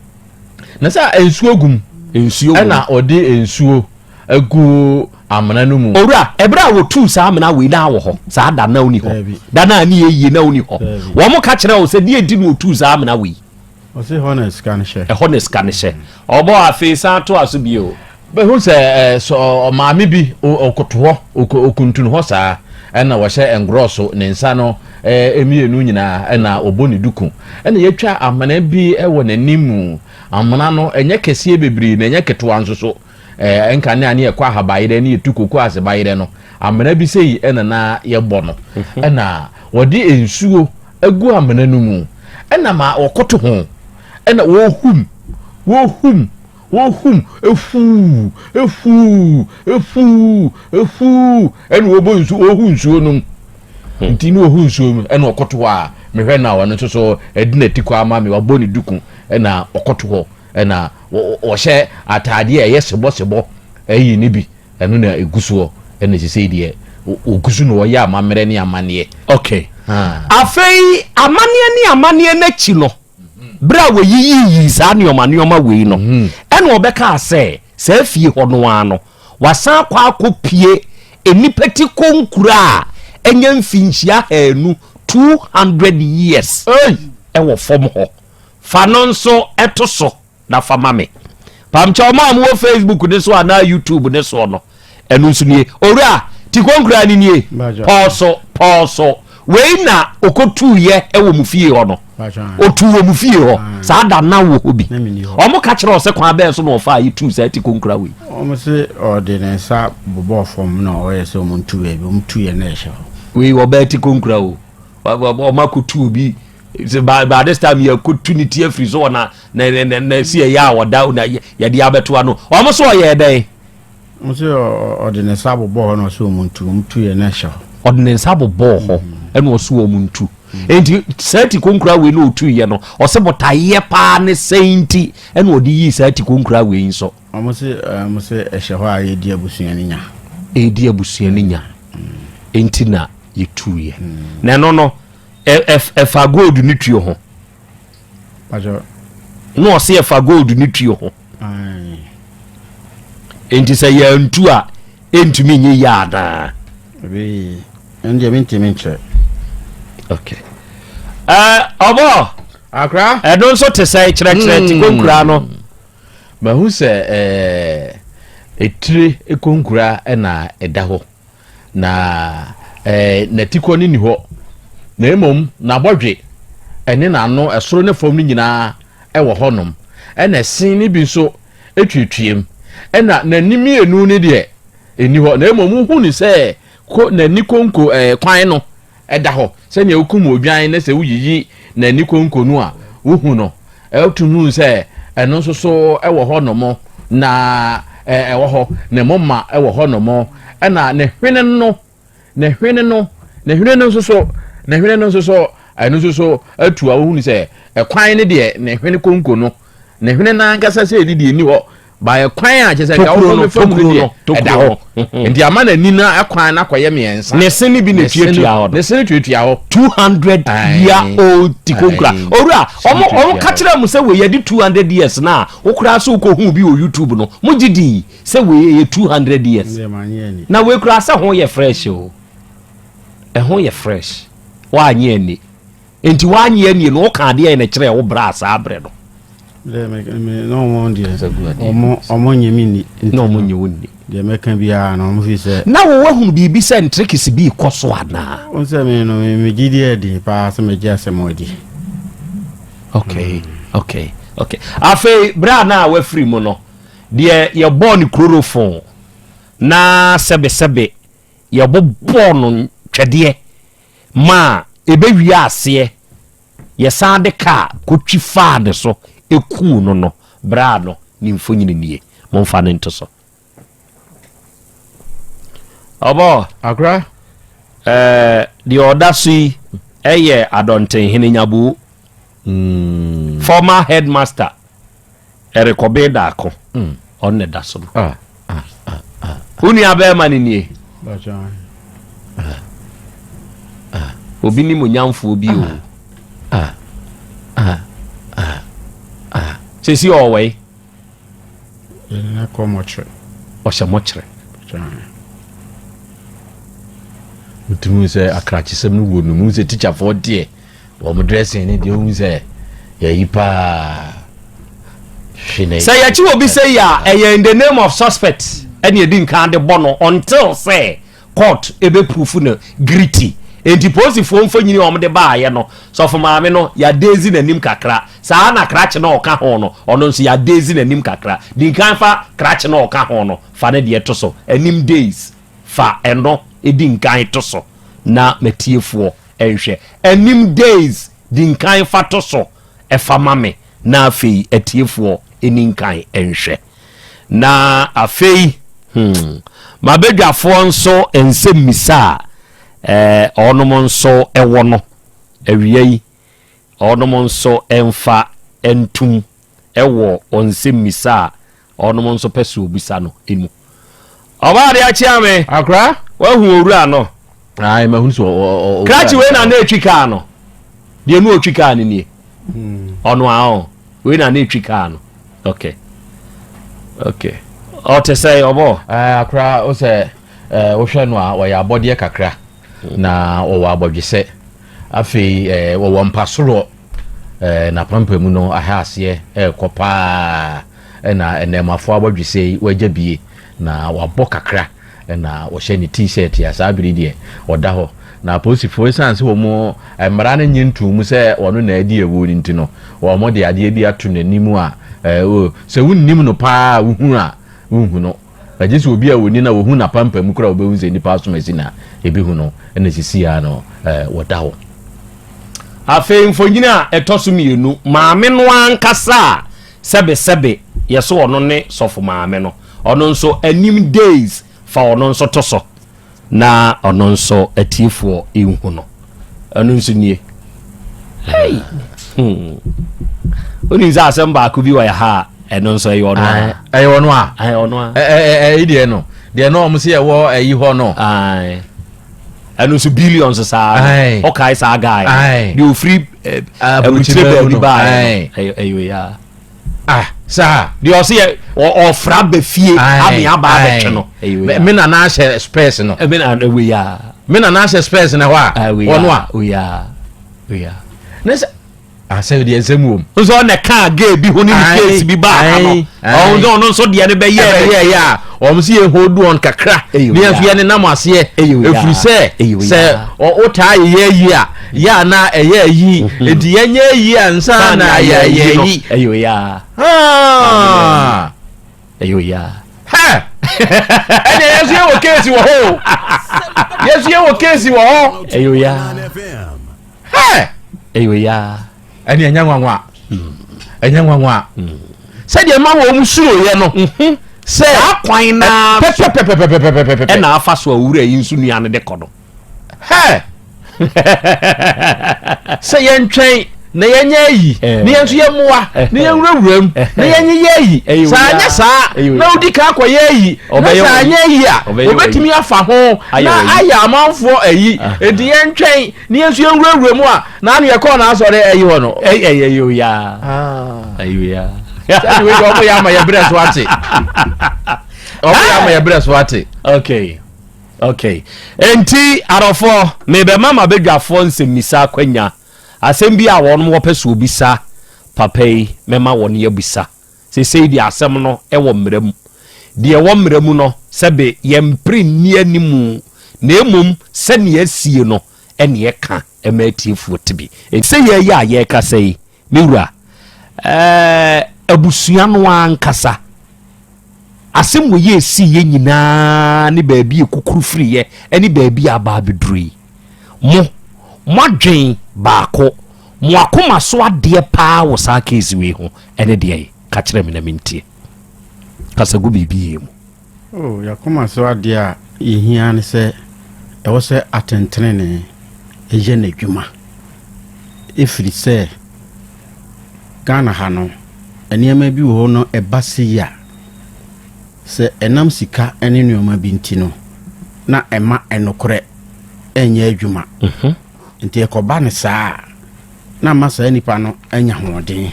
Na sɛ nsuo gu mu. Nsuo gu mu. Ɛna ɔde nsuo agu amena no mu. Owura, ɛberɛ a wɔtuu saa amena wei na wɔ hɔ saa da na woni hɔ. Da no a ne yɛ yie na woni hɔ. Wɔn ka kyerɛ wo sɛ deɛ nti na wɔtuu saa amena wei. Ɔse hɔ na sika no hyɛ. Ɛhɔ na sika no hyɛ. Ɔbɔ afei san toa so bio. Bɛhu sɛ sɛ ɔmaame bi ɔkoto hɔ, ɔkuntun hɔ saa, ɛna wɔhyɛ ngrɔso, ne nsa no mmienu nyinaa, ɛna ɔbɔ ne duku. Ɛna yɛatwa amena bi wɔ n'anim mu. Amena no, ɛnyɛ kɛseɛ bebree na ɛnyɛ ketewa nso so. Ɛnka ne a ne yɛkɔ ahabayerɛ ne yɛtu koko ase bayerɛ no, amena bi sei ɛna na yɛbɔ no. Ɛna wɔde nsuo agu amena no mu, ɛna ma wɔkoto ho, ɛna wɔhum, wɔhum. Wohum, efuu, efuu, efuu, efuu, ɛna wɔbɔ nsuo, wɔhu nsuo no mu. Hmm. Nti ne wɔhu nsuo mu, ɛna ɔkɔto hɔ a, mehwɛ na ɔno nso so ɛdi n'ati kɔ ama me, wabɔ ne duku, ɛna ɔkɔto hɔ, ɛna wɔhyɛ ataadeɛ a ɛyɛ sebɔsebɔ, ɛyi ne bi, ɛno na ɛgu soɔ, ɛna sisei deɛ, wɔgu so na wɔyɛ amammerɛ ne amanneɛ. Okay. Afei amanneɛ ne amanneɛ no akyi no, Berɛ a wɔyiyiyii saa nneɛma nneɛma wei no, ɛna ɔbɛkaa sɛ saa fie hɔ no ara no, wasan akɔ akɔpie nnipa ti konkura a ɛnya mfinhyia haanu, 200 years, ɛwɔ fam hɔ. Fa no nso to so na fa ma me. Pamkyɛw mo a mowɔ Facebook ne so anaa YouTube ne soɔ no, ɛno nso nie. Owura, tikonkura no nie. Pɔɔso, pɔɔso. Wei na ɔkɔtuiɛ wɔ mo fie hɔ no. Ɔtuu wɔ mo fie hɔ. Saa da na wɔ hɔ bi. Wɔn ka kyerɛ ɔsɛ kwan bɛn so na ɔfaa yi tuu saa tikonkura wei. Wɔn se ɔde ne nsa bobɔɔ fam na ɔyɛ sɛ wɔn ntu baabi. Wɔn tuiɛ na ɛhyɛ hɔ. Wei ɔbaa tikonkura o. Wɔn akɔtu obi sɛ by by this time yɛkɔtu ne ti afiri so wɔ na na na na si ɛyɛ a ɔda na yɛde abɛto ano. Wɔn so ɔyɛ dɛn? Wɔn sɛ ɔde ne nsa bobɔɔ hɔ na ɔsɛ wɔn ntu, wɔn tu yɛ na ɛhyɛ hɔ. Ɔde ne nsa bobɔɔ hɔ ɛna ɔsɛ wɔn ntu. Enti saa ti konkura wei na ɔtu yɛ no, ɔsɛ botaeɛ paa ne sɛn nti ɛna ɔde yii saa ti konkura wei nso. Wɔn sɛ wɔn sɛ ɛhyɛ hɔ a yɛdi abusua no nya. Ɛdi abusua no nya nti na yɛtu yɛ. Na ɛno no ɛfa gold ne tuo ho. Na ɔsɛ ɛfa gold ne tuo ho. Enti sɛ yɛantu a, ɛntumi nyɛ yie anaa? Ɛndeɛ mentumi nkyerɛ. Okay. Ɔbɔ. Akra. Ɛno nso te sɛ kyerɛkyerɛ ti konkura no. Mahu sɛ etire konkura na ɛda hɔ. Na n'atikɔ no nni hɔ. Na mmom n'abɔdwe ne n'ano, ɛsoro ne fam no nyinaa wɔ hɔnom. Ɛna ɛsen no bi nso tuatuam. Ɛna n'ani mmienu no deɛ, ɛnni hɔ. Na mmom wohu no sɛ ko n'ani konko ɛɛ kwan no ɛda hɔ. Sɛnea wokum odwan na sɛ woyiyi n'ani konko no a, wohu no. Wotumi hu sɛ ɛno nso so wɔ hɔnom na ɛwɔ hɔ. Ne moma wɔ hɔnom. Ɛna ne hwene no Ne hwene no, ne hwene no nso so, ne hwene no nso so, ɛno nso so atu a wohunu sɛ ɛkwan no deɛ ne hwene konko no, ne hwene no ankasa sɛ ɛdi deɛ ɛni hɔ. Baayɛ kwan a kyerɛ sɛ nka Tokuro no, wokɔ bɛfa mu no tokuro deɛ no, ɛda tokuro hɔ. Nti ama n'ani no akwan no akɔyɛ mmiɛnsa. Ne se no bi na Ne se no- etuatua hɔ no. Ne se no tuatua hɔ. 200 Aye. year old tikonkura Aye. owura ɔmo ɔmo Tuatua ka hɔ. kyerɛ mo sɛ wei yɛde 200 years na wokora so wokɔhu bi wɔ YouTube no, mogye dii sɛ wei yɛ 200 years? Deɛ manyɛ ani. Na wei kora sɛ ho yɛ fresh o, ɛho yɛ fresh. Woanyɛ ani nti woanyɛ ani no, woka adeɛ yɛ no kyerɛ wo brɛ a saa berɛ no. Deɛ me me na ɔmo deɛ Kasa gu adeɛ. Ɔmo nye me ni. Nti na ɔmo nye wo nni. Deɛ mɛka biara na ɔmo fi sɛ. Na wo wahunu biribi sɛ ntrikisi bi kɔ so anaa? Wɔn sɛ me no me gyi di ɛden paa sɛ megye asɛm adi. Okay, afei berɛ a na wafiri mu no deɛ, yɛbɔɔ ne chloroform na sɛbesɛbe yɛbobɔɔ no twɛdeɛ ma ɛbɛwie aseɛ, yɛsan de kaa kɔtwi faa ne so ɛkuu no, berɛ a no ne mfonyini nie. Momfa no nto so, ɔbɔ. Akora. Deɛ ɔda so yi ɛyɛ Adɔntenhene Nyaboo, former headmaster ɛrekɔbe daako. Ɔno ne da so no. Ah, ah, ah. Wo nua bɛrima no nie. Bàtchɛ. Obi ne monyamfoɔ bi o. Ah, ah, ah, ah. Sɛsi ɔwɔ yi. Yɛde no kɔ mɔkyerɛ. Ɔhyɛ mɔkyerɛ. Bàtchɛ. Wotumi hu sɛ akrakyesɛm no wɔ no mu sɛ tikyafoɔ deɛ, wɔn dressing ne deɛ, wohu sɛ yɛyi paa hwe na. Sɛ yɛkyi wɔ bi sɛ yi a, ɛyɛ in the name of suspect ɛne ɛdi nkan de bɔ no until sɛ court ebe proof no guilty. Nti polisifoɔ mfonyini a wɔde baayɛ no, sɔfo maame no yɛadezi n'anim kakra saa, na krakye na ɔka ho no, ɔno nso yɛadezi n'anim kakra. Di nkan fa krakye na ɔka ho no, fa ne deɛ to so anim days, fa ɛno edi nkan to so na matiefoɔ nhwɛ anim days. Di nkan fa to so ɛfa ma me na afei atiefoɔ ɛni nkan nhwɛ. Na afei mabadwafoɔ nso nsɛm mmisa a ɔnom nso ɛwɔ no awia yi, ɔnom nso ɛmfa ntum ɛwɔ ɔnsɛm mmisa a ɔnom nso pɛ sɛ obisa no emu. Ɔbaa de akyea me. Akora. Wahu owura no? Ayi, mahu sɛ ɔ Krakye wei na na etwi kaa no deɛ, no otwi kaa no nie. Ɔno a ɔ wei na na etwi kaa no. Okay, ɔte sɛ ɔbɔ. Ɛɛ, akora, o sɛ wohwɛ no a, wɔyɛ abɔdeɛ kakra na wɔwɔ abɔdwesɛ. Afei wɔwɔ mpasorɔ n'apampamu no aha aseɛ ɛɛkɔ paa, ɛna nnɛɛmafoɔ abɔdwesɛ yi wɔagya bie na wabɔ kakra, ɛna wɔhyɛ ne T-shirt a saa bere deɛ ɔda hɔ. Na apolisifoɔ, ɛsiane sɛ wɔn mmara no nye ntom mu sɛ ɔno na adi awuo no nti no, wɔn de adeɛ bi ato n'anim a o sɛ wonnim no paa a, wohu a wonhu no, agye sɛ obi a wɔni na wɔhu n'apampam koraa a wɔbɛhu sɛ nipa asom asi na ebi no ɛna sisi a no wɔda hɔ. Afei mfonyini a ɛtɔ so mmienu, maame no ankasa a sɛbesɛbe yɛso ɔno ne sɔfo maame no, ɔno nso anim days, fa ɔno nso to so na ɔno nso atiefoɔ nhu no. Ɛno nso nie. Hey. Wonim sɛ asɛm baako bi wɔ yɛ ha a, ɛno nso ɛyɛ ɔno a. Ɛyɛ ɔno a. Ɛyɛ ɔno a. Ɛyi deɛ no deɛ no ɔmo sɛ yɛwɔ ɛyi hɔ no. Aye. Ɛno nso billions saa. Aye. Ɔkae saa guy Aye. deɛ ofiri aburukyire aburukyire baabi no. baa. Aye. Ɛyɛ wei a. Ah, saa. Deɛ ɔsɛ yɛ ɔfra bɛ fie ame aba abɛtwe no, ɛyɛ wei a. Me nana ahyɛ space no. Ɛmi na wei a. Me nana ahyɛ space na hɔ a. Wei ɔno a a. Wei a, wei a. Ne sɛ asɛ deɛ nsɛm wɔ mu. Nso ɔna kaa gay bi ho ne ne case bi baa ha no. Aye, aye. Ɔno nso deɛ no bɛyɛ. Ɛbɛyɛ yɛ a wɔn si yɛ hold on kakra Ɛyɛ ne wei yɛn nso a. yɛ nenam aseɛ. Ɛyɛ wei a. Efiri sɛ Ɛyɛ wei sɛ a. Wotaa yɛ yi a yɛ a na ɛyɛ yi eti yɛnyɛ yi a nsa na yɛ yɛ yi. Ɛyɛ wei a. Ah. Ɛyɛ wei a. Hɛ, ɛnna yɛn nso yɛ wɔ case wɔ hɔ o, yɛn nso yɛ wɔ case wɔ hɔ. Ɛyɛ wei a. Hɛ. Ɛyɛ wei a. Ɛne ɛnyɛ nwanwa, ɛnyɛ nwanwa sɛdeɛ ma wɔn mu suro yɛ no sɛ saa kwan naa so pɛpɛpɛpɛpɛpɛpɛ ɛna afa so a owura yi nso nua no de kɔ no. Hɛ, sɛ yɛntwɛn. na yɛnyɛ ayi na yɛn nso yɛmmoa na yɛnwurawura mu na yɛnyeyɛ ayi. Sɛ anyɛ saa na wodi kan akɔyɛ ayi na sɛ anyɛ ayi a, wɔbɛtumi afa ho na ayɛ amanfoɔ ayi. Enti yɛntwɛn na yɛn nso yɛnwurawura mu a na ano yɛkɔɔ n'asɔre ayi hɔ no. Ɛyɛ oya. Ɛyɛ oya. Sɛde wei deɛ wɔyɛ ama yɛ berɛ so ate. Wɔyɛ ama yɛ berɛ so ate. Okay. Okay. Enti adɔfoɔ, mebɛma m'abadwafoɔ nsɛmmisa akwanya. Asɛm bi a wɔn wɔpɛ sɛ wɔbisa papa yi, mɛma wɔn abisa. Seesei deɛ asɛm no wɔ mmara mu. Deɛ ɛwɔ mmara mu no, sɛbe yɛmpere nni animu, na mmom sɛdeɛ asie no na yɛka ma atiefoɔ te bi. Enti sɛ yɛreyɛ a yɛrekasa yi, me wura, ɛɛ, abusua no ara ankasa, asɛm wɔ yɛ ɛsiiɛ nyinaa ne baabi a ɛkukuru firiiɛ ne baabi a aba abɛduru yi, mo, mo adwen baako, mo akoma so adeɛ paa wɔ saa case wei ho ɛne deɛn? Ka kyerɛ me na mentie. Kasa gu biribi yie mu. Oh, y'akoma so adeɛ a yɛhia ne sɛ ɛwɔ sɛ atɛntenenee yɛ n'adwuma. Ɛfiri sɛ Ghana ha no, nneɛma bi wɔ hɔ no ɛba sei a, sɛ ɛnam sika ne nneɛma bi nti no, na ɛma ɛnokorɛ nyɛ adwuma. Nti ɛkɔba no saa a, na ama saa nipa no anya ahoɔden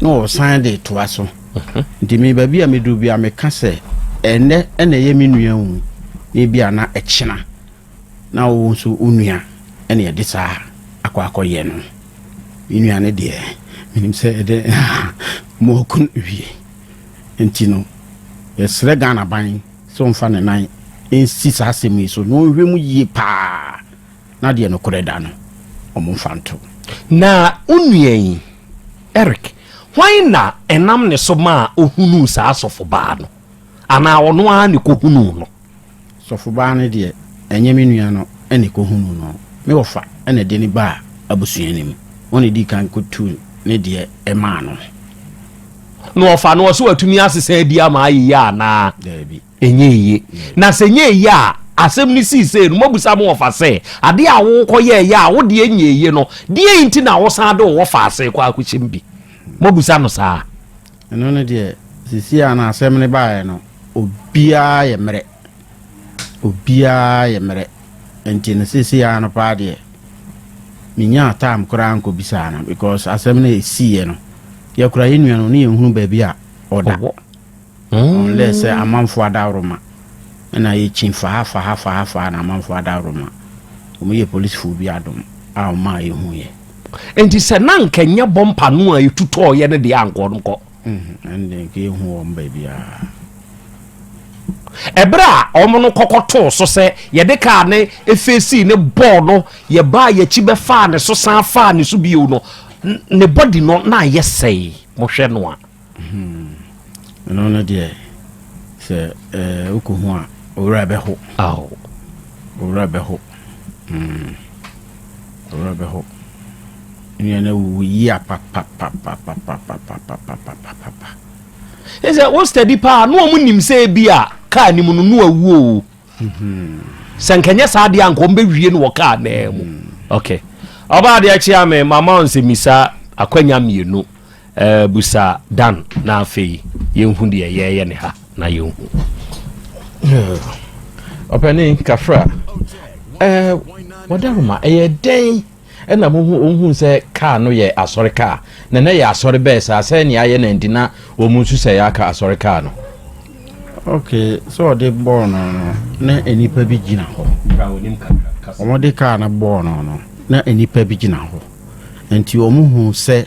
na ɔsan de toa so. Nti me baabi a meduru bi a meka sɛ ɛnnɛ ɛna ɛyɛ me nua wu na ebi a na ɛkyena na wo nso wo nua ɛna ɛde saa akɔ akɔyɛ no. Me nua no deɛ menim sɛ ɛde mo ako wie. Nti no yɛsrɛ Ghana ban sɛ ɔmfa ne nan nsi saa asɛm yi so na ɔnhwɛ mu yie paa na deɛ nokorɛ da no wɔmfa nto. Na wo nua yi, Eric, hwan na ɛnam ne so maa ɔhunuu saa sɔfobaa no? Anaa ɔno ara na ɛkɔhunuu no? Sɔfobaa no deɛ, ɛnyɛ me nua no na ɛkɔhunuu no. Me wɔfa na ɛde no baa abusua no mu. Ɔno na ɛdii kan kɔtuu ne deɛ maa no. Na ɔfa no, ɔse watumi asesa adi ama ayɛ yie anaa? Daabi. Ɛnyɛ yie. Na sɛ ɛnyɛ yie a, asɛm no sii sei no, moabisa mo wɔfa sɛ, adeɛ a wokɔyɛeɛ a wo deɛ nyɛ yie no, deɛn nti na wosan de wo wɔfa ase kɔ akɔhyɛ mu bi? Moabisa no saa? Ɛno no deɛ, seesei a na asɛm no baeɛ no, obiara yɛ mmerɛ. Obiara yɛ mmerɛ. Nti no seesei ara no paa deɛ, menyaa time koraa nkɔbisaa no because asɛm no ɛsiiɛ no, yɛkora yɛn nua no ne yɛnhunu baabi a ɔda. Ɔwɔ. Unless sɛ amanfoɔ adaworoma na yɛkyin faha faha faha faha na amanfoɔ adaworoma. Wɔn yɛ polisifoɔ bi adom a wɔn maa yɛhuiɛ. Nti sɛ na anka ɛnyɛ bɔmpa no a ɛtutɔɔeɛ no deɛ anka wɔn kɔ. Ɛnde nka yɛnhu wɔn baabiara. Ɛberɛ a wɔn no kɔkɔtoo so sɛ yɛde kaa ne efeesii ne bɔɔ no, yɛbaa yɛakyi bɛfaa ne so san faa ne so bio no, ne body no na ayɛ sɛe, mohwɛ no a. Ɛno no deɛ sɛ wokɔhu a owura bɛho. Owura bɛho. Owura bɛho. Nua no awuwu yia papapapapapapapapapapa. Sɛ wo steady paa na wɔn nim sɛ ebi a kaa ne mu no no awu o. Sɛ nkɛnyɛ saa deɛ anka wɔn bɛwie no wɔ kaa naa mu. Okay. Ɔbaa deɛ kyea me mama nsɛmisa akwanya mmienu. Eh, busa Dan na afei yɛnhu deɛ yɛreyɛ ne ha na yɛnhu. Ɔpanin Kafra, eh, Wadaroma, ɛyɛ dɛn ɛna mohu ohun sɛ kaa no yɛ asɔre kaa na na ɛyɛ asɔre bɛɛ saa sɛ nea ayɛ na nti na wɔn nso sɛ yɛaka asɔre kaa no. Ok, sɛ ɔde bɔɔ no no na nnipa bi gyina hɔ. Wɔde kaa no bɔɔ no no na nnipa bi gyina hɔ. Nti wɔn hu sɛ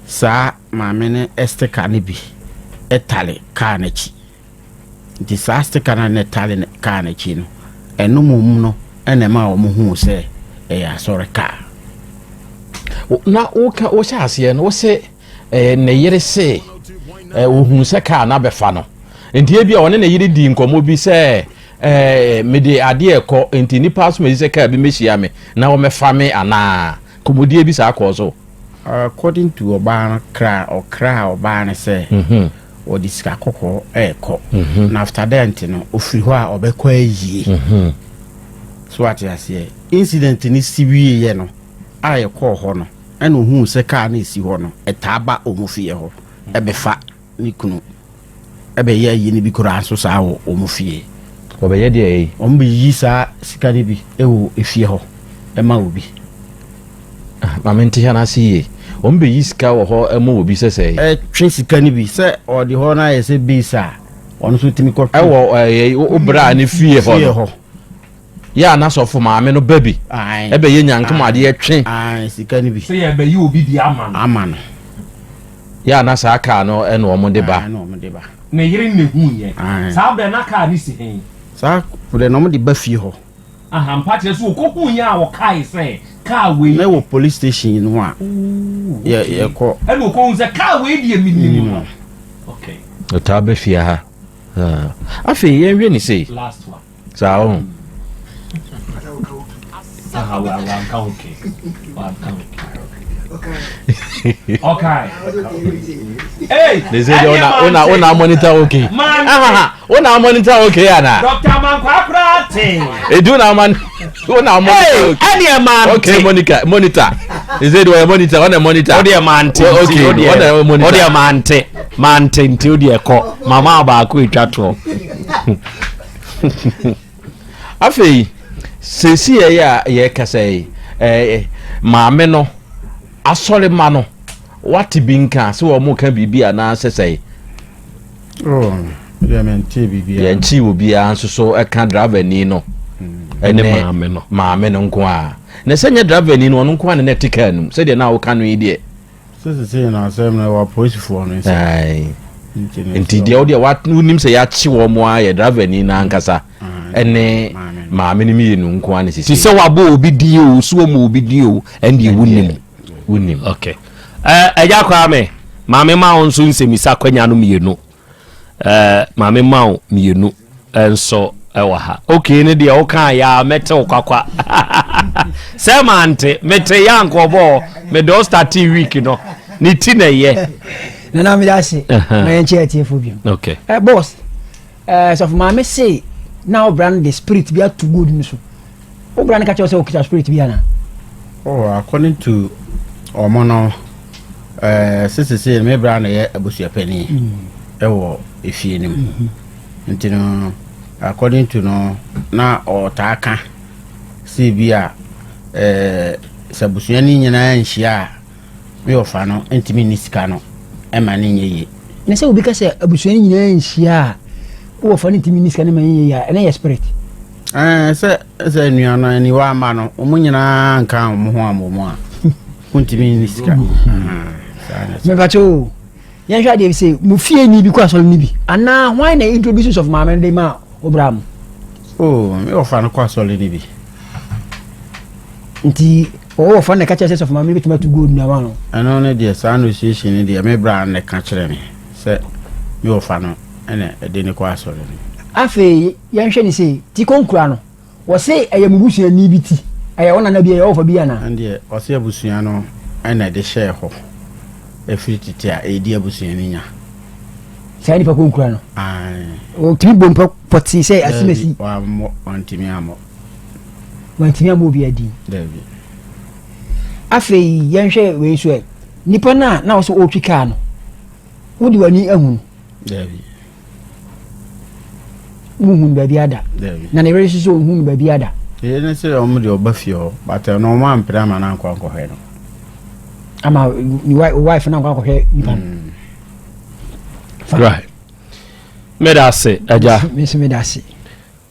saa maame no sticker no bi tare kaa no akyi. Nti saa sticker no a na ɛtare kaa no akyi no, ɛno mmom no na ɛma wɔn huu sɛ ɛyɛ asɔre kaa. Na woka wohyɛ aseɛ no wose eh, ne yere se eh, ohuu sɛ kaa no abɛfa no nti ebi a ɔne ne yere di nkɔmmɔ bi sɛ eh, mede adeɛ ɛkɔ nti nipa asom esi sɛ kaa bi mɛhyia me na wɔmɛfa me anaa kɔmmɔdie bi saa kɔɔ so. According to ɔbaa no kra ɔkraa ɔbaa no sɛ ɔde sika kɔkɔɔ ɛɛkɔ na after that nti no ɔfiri hɔ a ɔbɛkɔ ayie so ate aseɛ incident no si wieɛ no a yɛkɔɔ hɔ no. Ɛna ohuu sɛ kaa no esi hɔ no, ɛtaa ba wɔn fie hɔ ɛbɛfa ne kunu ɛbɛyɛ ayi no bi koraa nso saa wɔ wɔn fie. Wɔbɛyɛ deɛ ɛyi. Wɔn bɛyi saa sika no bi ɛwɔ efie hɔ ɛma obi. Ah, maame nte ha n'ase yie. Wɔn bɛyi sika wɔ hɔ ɛma obi sɛ sɛ. Ɛtwe sika no bi sɛ ɔde hɔ no ayɛ sɛ base a ɔno nso tumi kɔ. Ɛwɔ ɛyɛ wo bra ne fie hɔ no. Fie hɔ. Yɛ a n'asɔfo maame no ba bi ɛbɛyɛ nyankom adeɛ twe. Ae, sika no bi. Sɛ yɛbɛyi obi deɛ ama no. Ama no. Yɛ a na saa kaa no ɛna wɔn de ba. Ae, na wɔn de ba. Ne yere na ehu yɛ. Ae. Saa berɛ na kaa no si he? Saa berɛ no wɔn de ba fie hɔ. Aha, mpa kyerɛ sɛ ɔkɔhu yɛ a ɔkae sɛ kaa wei. Na ɛwɔ police station no a yɛ yɛkɔ. Ɛna ɔkɔhu sɛ kaa wei deɛ menim no. Okay. Ɔtaa ba fie ha. Afei yɛnhwɛ ne sei. Last one. Saa ɔho. Ne sɛ deɛ wona wona wona monitor okay. Ahaha wona monitor okay ana. Dr. Mankwakura te. Edu na man wona monitor okay. Ɛni ɛ man te. Okay monitor monitor. Ne sɛ deɛ ɔyɛ monitor ɔna monitor. O deɛ man te. Okay ɔna monitor. O deɛ man te man te nti o deɛ kɔ mama baako etwa toɔ. Afei, seesei yɛ a yɛrekasa yi, ɛɛ maame no, asɔremma no, wate bi nka sɛ wɔn ka biribi anaasɛ sɛe? Oh, deɛ mente biribiara. Yɛnkyee obiara nso so ɛka driverni no ɛne maame no. Maame no nko ara. Na sɛ nyɛ driverni no, ɔno nko ara na na ɛte kaa no mu. Sɛdeɛ na woka no yi deɛ. Sɛ sesei no asɛm no ɛwɔ apolisifoɔ no nsa. Nti deɛ wodeɛ wonim sɛ yɛakye wɔn mo ara yɛ driverni no ankasa ɛne maame no mmienu nko ara ne sisi. Ti sɛ wabɔ obi din o, so wɔn obi din o, ɛndeɛ wonim. Wonim. Okay. Ɛgya Kwame, maame ma wo nso nsɛmisa kwanya no mmienu. Eh, maame ma wo mmienu nso wɔ ha. Okay, ne deɛ wokaa yɛ a mɛte wo kwakwa. Sɛ mante, mete yɛ ankɔbɔɔ, mede wo startee week no, ne ti na ɛyɛ. Nana meda ase ma yɛnkyɛ atiefo bio. Okay. Eh, boss, eh, sɔfo maame se na ɔbra no de spirit bi ato gold no so. Wo bra no ka kyerɛ wo sɛ okita spirit bi anaa? Oh, according to ɔmo no, eh, sesese me bra na yɛ abusuapanin mm. ɛwɔ efie no mu. Mm-hmm. Nti no, according to no, na ɔtaa ka sɛ bi a eh, sɛ abusua no nyinaa nhyia a Me wɔfa no ntumi nni sika no ma no nyɛ yie. Na sɛ obi ka sɛ abusua no nyinaa nhyia a, wo wɔfa no ntumi nni sika no ma nyɛ yie a, ɛnɛ yɛ spirit. Ɛɛ sɛ sɛ nua no aniwa ama no, wɔn nyinaa nka wɔn ho ammɔ mu a, wontumi nni sika. Mepakyɛ o, yɛnhwɛ adeɛ bi sɛ mo fie ni bi kɔ asɔre no bi anaa hwan na introduce sɔfo maame no de ma wo bra mo? Oh, me wɔfa no kɔ asɔre no bi. Nti ɔwɔ wɔfa no na ɛka kyerɛ sɛ sɔfo maame no bɛtumi atu gold no ama no? Ɛno no deɛ saa negotiation no deɛ me bra no na ɛka kyerɛ me sɛ me wɔfa no na ɛde no kɔ asɔre no. Afei yɛnhwɛ ne sei, ti konkura no Wɔse ɛyɛ mo busuani bi ti? Ɛyɛ wo nana bi, ɛyɛ wo wɔfa bi anaa? Ɛndeɛ ɔse abusua no na ɛde hyɛɛ hɔ ɛfiri tete a ɛredi abusua no nya. Saa nipa ko nkura no? Ae. Ɔtumi bɔ nipa pɔtee sɛ asimasi? Daabi, wammɔ, wantumi ammɔ. Wantumi ammɔ obi adin? Daabi. Afei yɛnhwɛ wei nso ɛ, nipa no a na ɔsɛ ɔretwi kaa no, wode w'ani ahu no? Daabi. Wonhu no baabi ada. Na ne yere nso sɛ ɔnhu no baabi ada. Yere no sɛ wɔn deɛ ɔba fie hɔ but ɛno wɔn ampere ama no ankɔ ankɔhwɛ no. Ama ne wife no ankɔ ankɔhwɛ nipa no. Mm. Right. Meda ase agya. Me nso meda ase.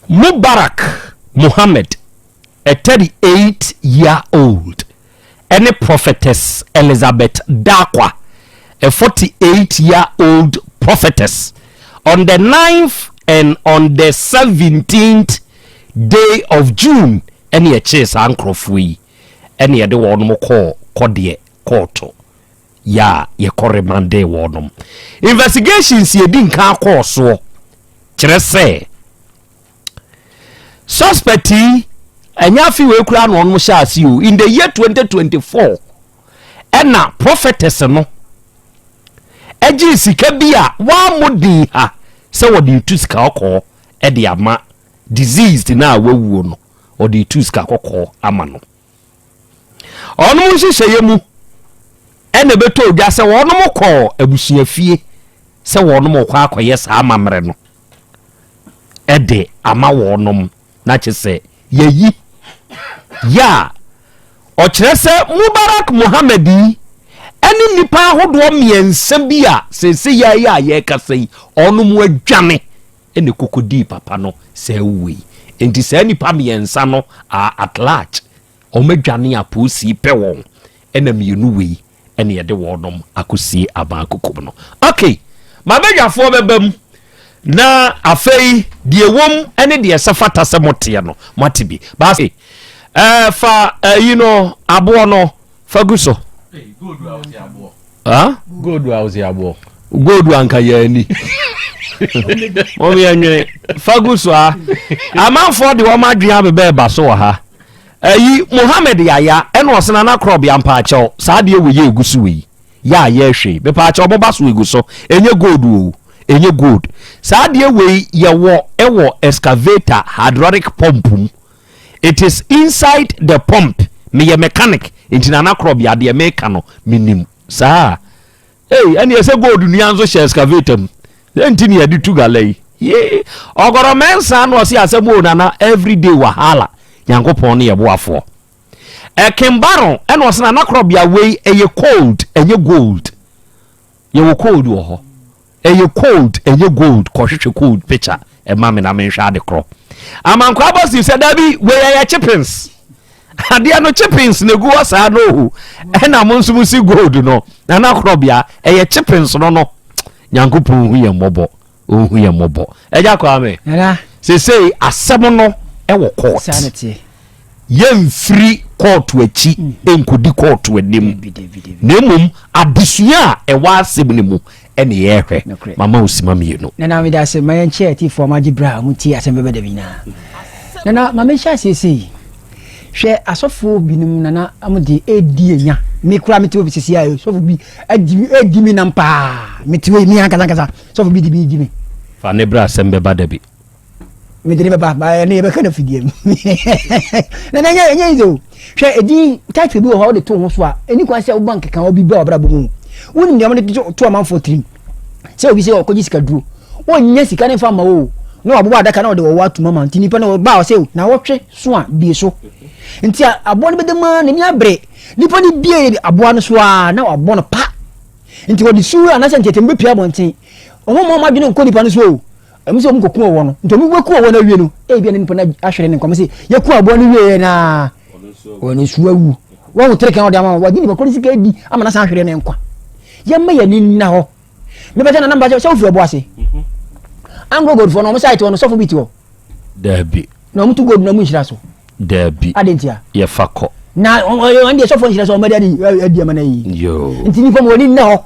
Mubarak Muhammad a 38 year old ne Prophetess Elizabeth Darkwa, a 48 year old prophetess, on the 9th and on the 17th day of June ɛne ɛkyee saa nkorɔfoɔ yi ɛne yɛde wɔnom kɔɔ kɔdeɛ kɔɔto yɛ a yɛkɔ remandee wɔnom. Investigations yɛdi nkan kɔɔ soɔ kyerɛ sɛ Suspect yi, ɛnyɛ afe wei koraa na ɔnom hyɛ ase o. In the year 2024, ɛna prophetess no ɛgyee sika bi a wammɔ din ha sɛ wɔde retu sika kɔkɔɔ ɛde ama deceased no a wawuo no, ɔde retu sika kɔkɔɔ ama no. Ɔnom nhyehyɛeɛ mu. Ɛna ɛbɛtɔɔ dwa sɛ wɔnom kɔɔ abusuafie sɛ wɔnom rekɔ akɔyɛ saa amammerɛ no de ama wɔnom, na kyɛ sɛ yɛyi yɛ a ɔkyerɛ sɛ Mubarak Mohammed yi ɛne nnipa ahodoɔ mmiɛnsa bi a seesei yɛ a yɛrekasa yi ɔnom adwane ɛna ɛkɔkɔdii papa no saa wuo yi. Enti saa nnipa mmiɛnsa no are at large. Wɔadwane a polisi pɛ wɔn ɛna mmienu wei ɛna yɛde wɔnom akɔsie aban kokom no. Ok, mabadwafoɔ bɛba mu na afei deɛ ɛwom ɛne deɛ ɛsɛ fata sɛ moteɛ no moate bi. Baase ɛɛ fa ɛyi no aboɔ no fa gu so. Gold a wose aboɔ. Gold anka yɛ ani. Mom yɛ nwene fa gu so a. Amanfoɔ de wɔn adwene abebɛ ɛba so wɔ ha. Ayi Mohammed Yaya ɛna ɔse Nana Korɔbea mpaakyɛw saa adeɛ wei yɛ egu so wei yɛ a yɛhwɛ yi mepaakyɛw mo ba so egu so ɛnyɛ gold o ɛnyɛ gold saa adeɛ wei yɛwɔ ɛwɔ excavator hydraulic pump mu it is inside the pump meyɛ mechanic nti Nana Korɔbea deɛ meka no menim saa. Ei, ɛneɛ sɛ gold nua nso hyɛ excavator mu. Sɛ nti ne yɛde tu gala yi. Yee, ɔgɔrɔ mɛnsa na ɔse asɛm o nana everyday wahala. Nyankopɔn ne yɛ boafoɔ. Ɛkembaro ɛna ɔse nana korɔbea wei ɛyɛ cold ɛnyɛ gold. Yɛwɔ cold wɔ hɔ. Ɛyɛ cold ɛnyɛ gold kɔhwehwɛ cold picture ɛma me na menhwɛ ade korɔ. Amankwaa Boston sɛ dabi wei ɛyɛ chippings. Adeɛ no chippings na egu hɔ saa no o. Ɛna mo nso mo si gold no. Nana korɔbea ɛyɛ chippings no no. Nyankopɔn hu yɛn mmɔbɔ. Ɔnhu yɛn mmɔbɔ. Ɛgya Kwame. Nana. Sesei asɛm no ɛwɔ court. Saa na teɛ. Yɛmfiri kɔɔto akyi nkɔdi kɔɔto anim, na mmom adesua a ɛwɔ asɛm no mu ne yɛrehwɛ. Mama wo sima mmienu. Nana meda ase ma yɛnkyɛ atiefoɔ a wɔagye berɛ a wɔtie asɛm bɛbɛ da bi nyinaa. Nana ma menhyɛ aseɛ sei. Hwɛ asɔfoɔ binom nana wɔde ɛredi anya. Me koraa mete hɔ bi sisi a sɔfo bi adi ɛredi me nam paa. Mete hɔ yi me ankasa ankasa sɔfo bi de bi redi me. Fa ne bra asɛm bɛba da bi. mede ne bɛba ba ɛne yɛbɛka no afidie mu na na ɛnyɛ ɛnyɛ yize o hwɛ ɛdin title bi wɔ hɔ a wode to ho so a ɛni kwan sɛ woba nkekawa bi ba w'abrabɔ mu wonim deɛ wɔde to amanfoɔ tirim sɛ obi sɛ ɔkɔgye sika duro ɔnnya sika ne mfa ma wo na wabobɔ adaka na ɔde wɔwɔ atum ama nti nipa no ɔba ɔsɛ na wɔtwe so a bie so nti aboa no bɛda mu a n'ani abere nipa no bie aboa no so a na wabɔ no pa nti wɔde su anaasɛ ntiatia bɛpia abɔnten wɔn mma wɔn adwene nkɔ nipa no so o Ɛmu sɛ wɔn kɔku ɔwɔ no. Nti wɔn bɛku ɔwɔ no awie no, ebia na nipa no ahwere ne nkwa. Wɔn sɛ yɛku aboa no wie na wɔn nso awu. Wɔn ho tere kan ɔde ama wɔn. Wɔde nipa koro sika adi ama na san ahwere ne nkwa. Yɛmma yɛn ani nna hɔ. Mebɛkyɛ na namba sɛ wofiri ɔbo ase. Mhm. Anglo gold fo no wɔn site hɔ no sɔfo bi te hɔ. Daabi. Na wɔn tu gold na wɔn nhyira so. Daabi. Adi ntia. Yɛfa kɔ. Na wɔn deɛ sɔfo nhyira so wɔn de adi ama na yi. Yoo. Nti nipa mu wɔn ani nna hɔ.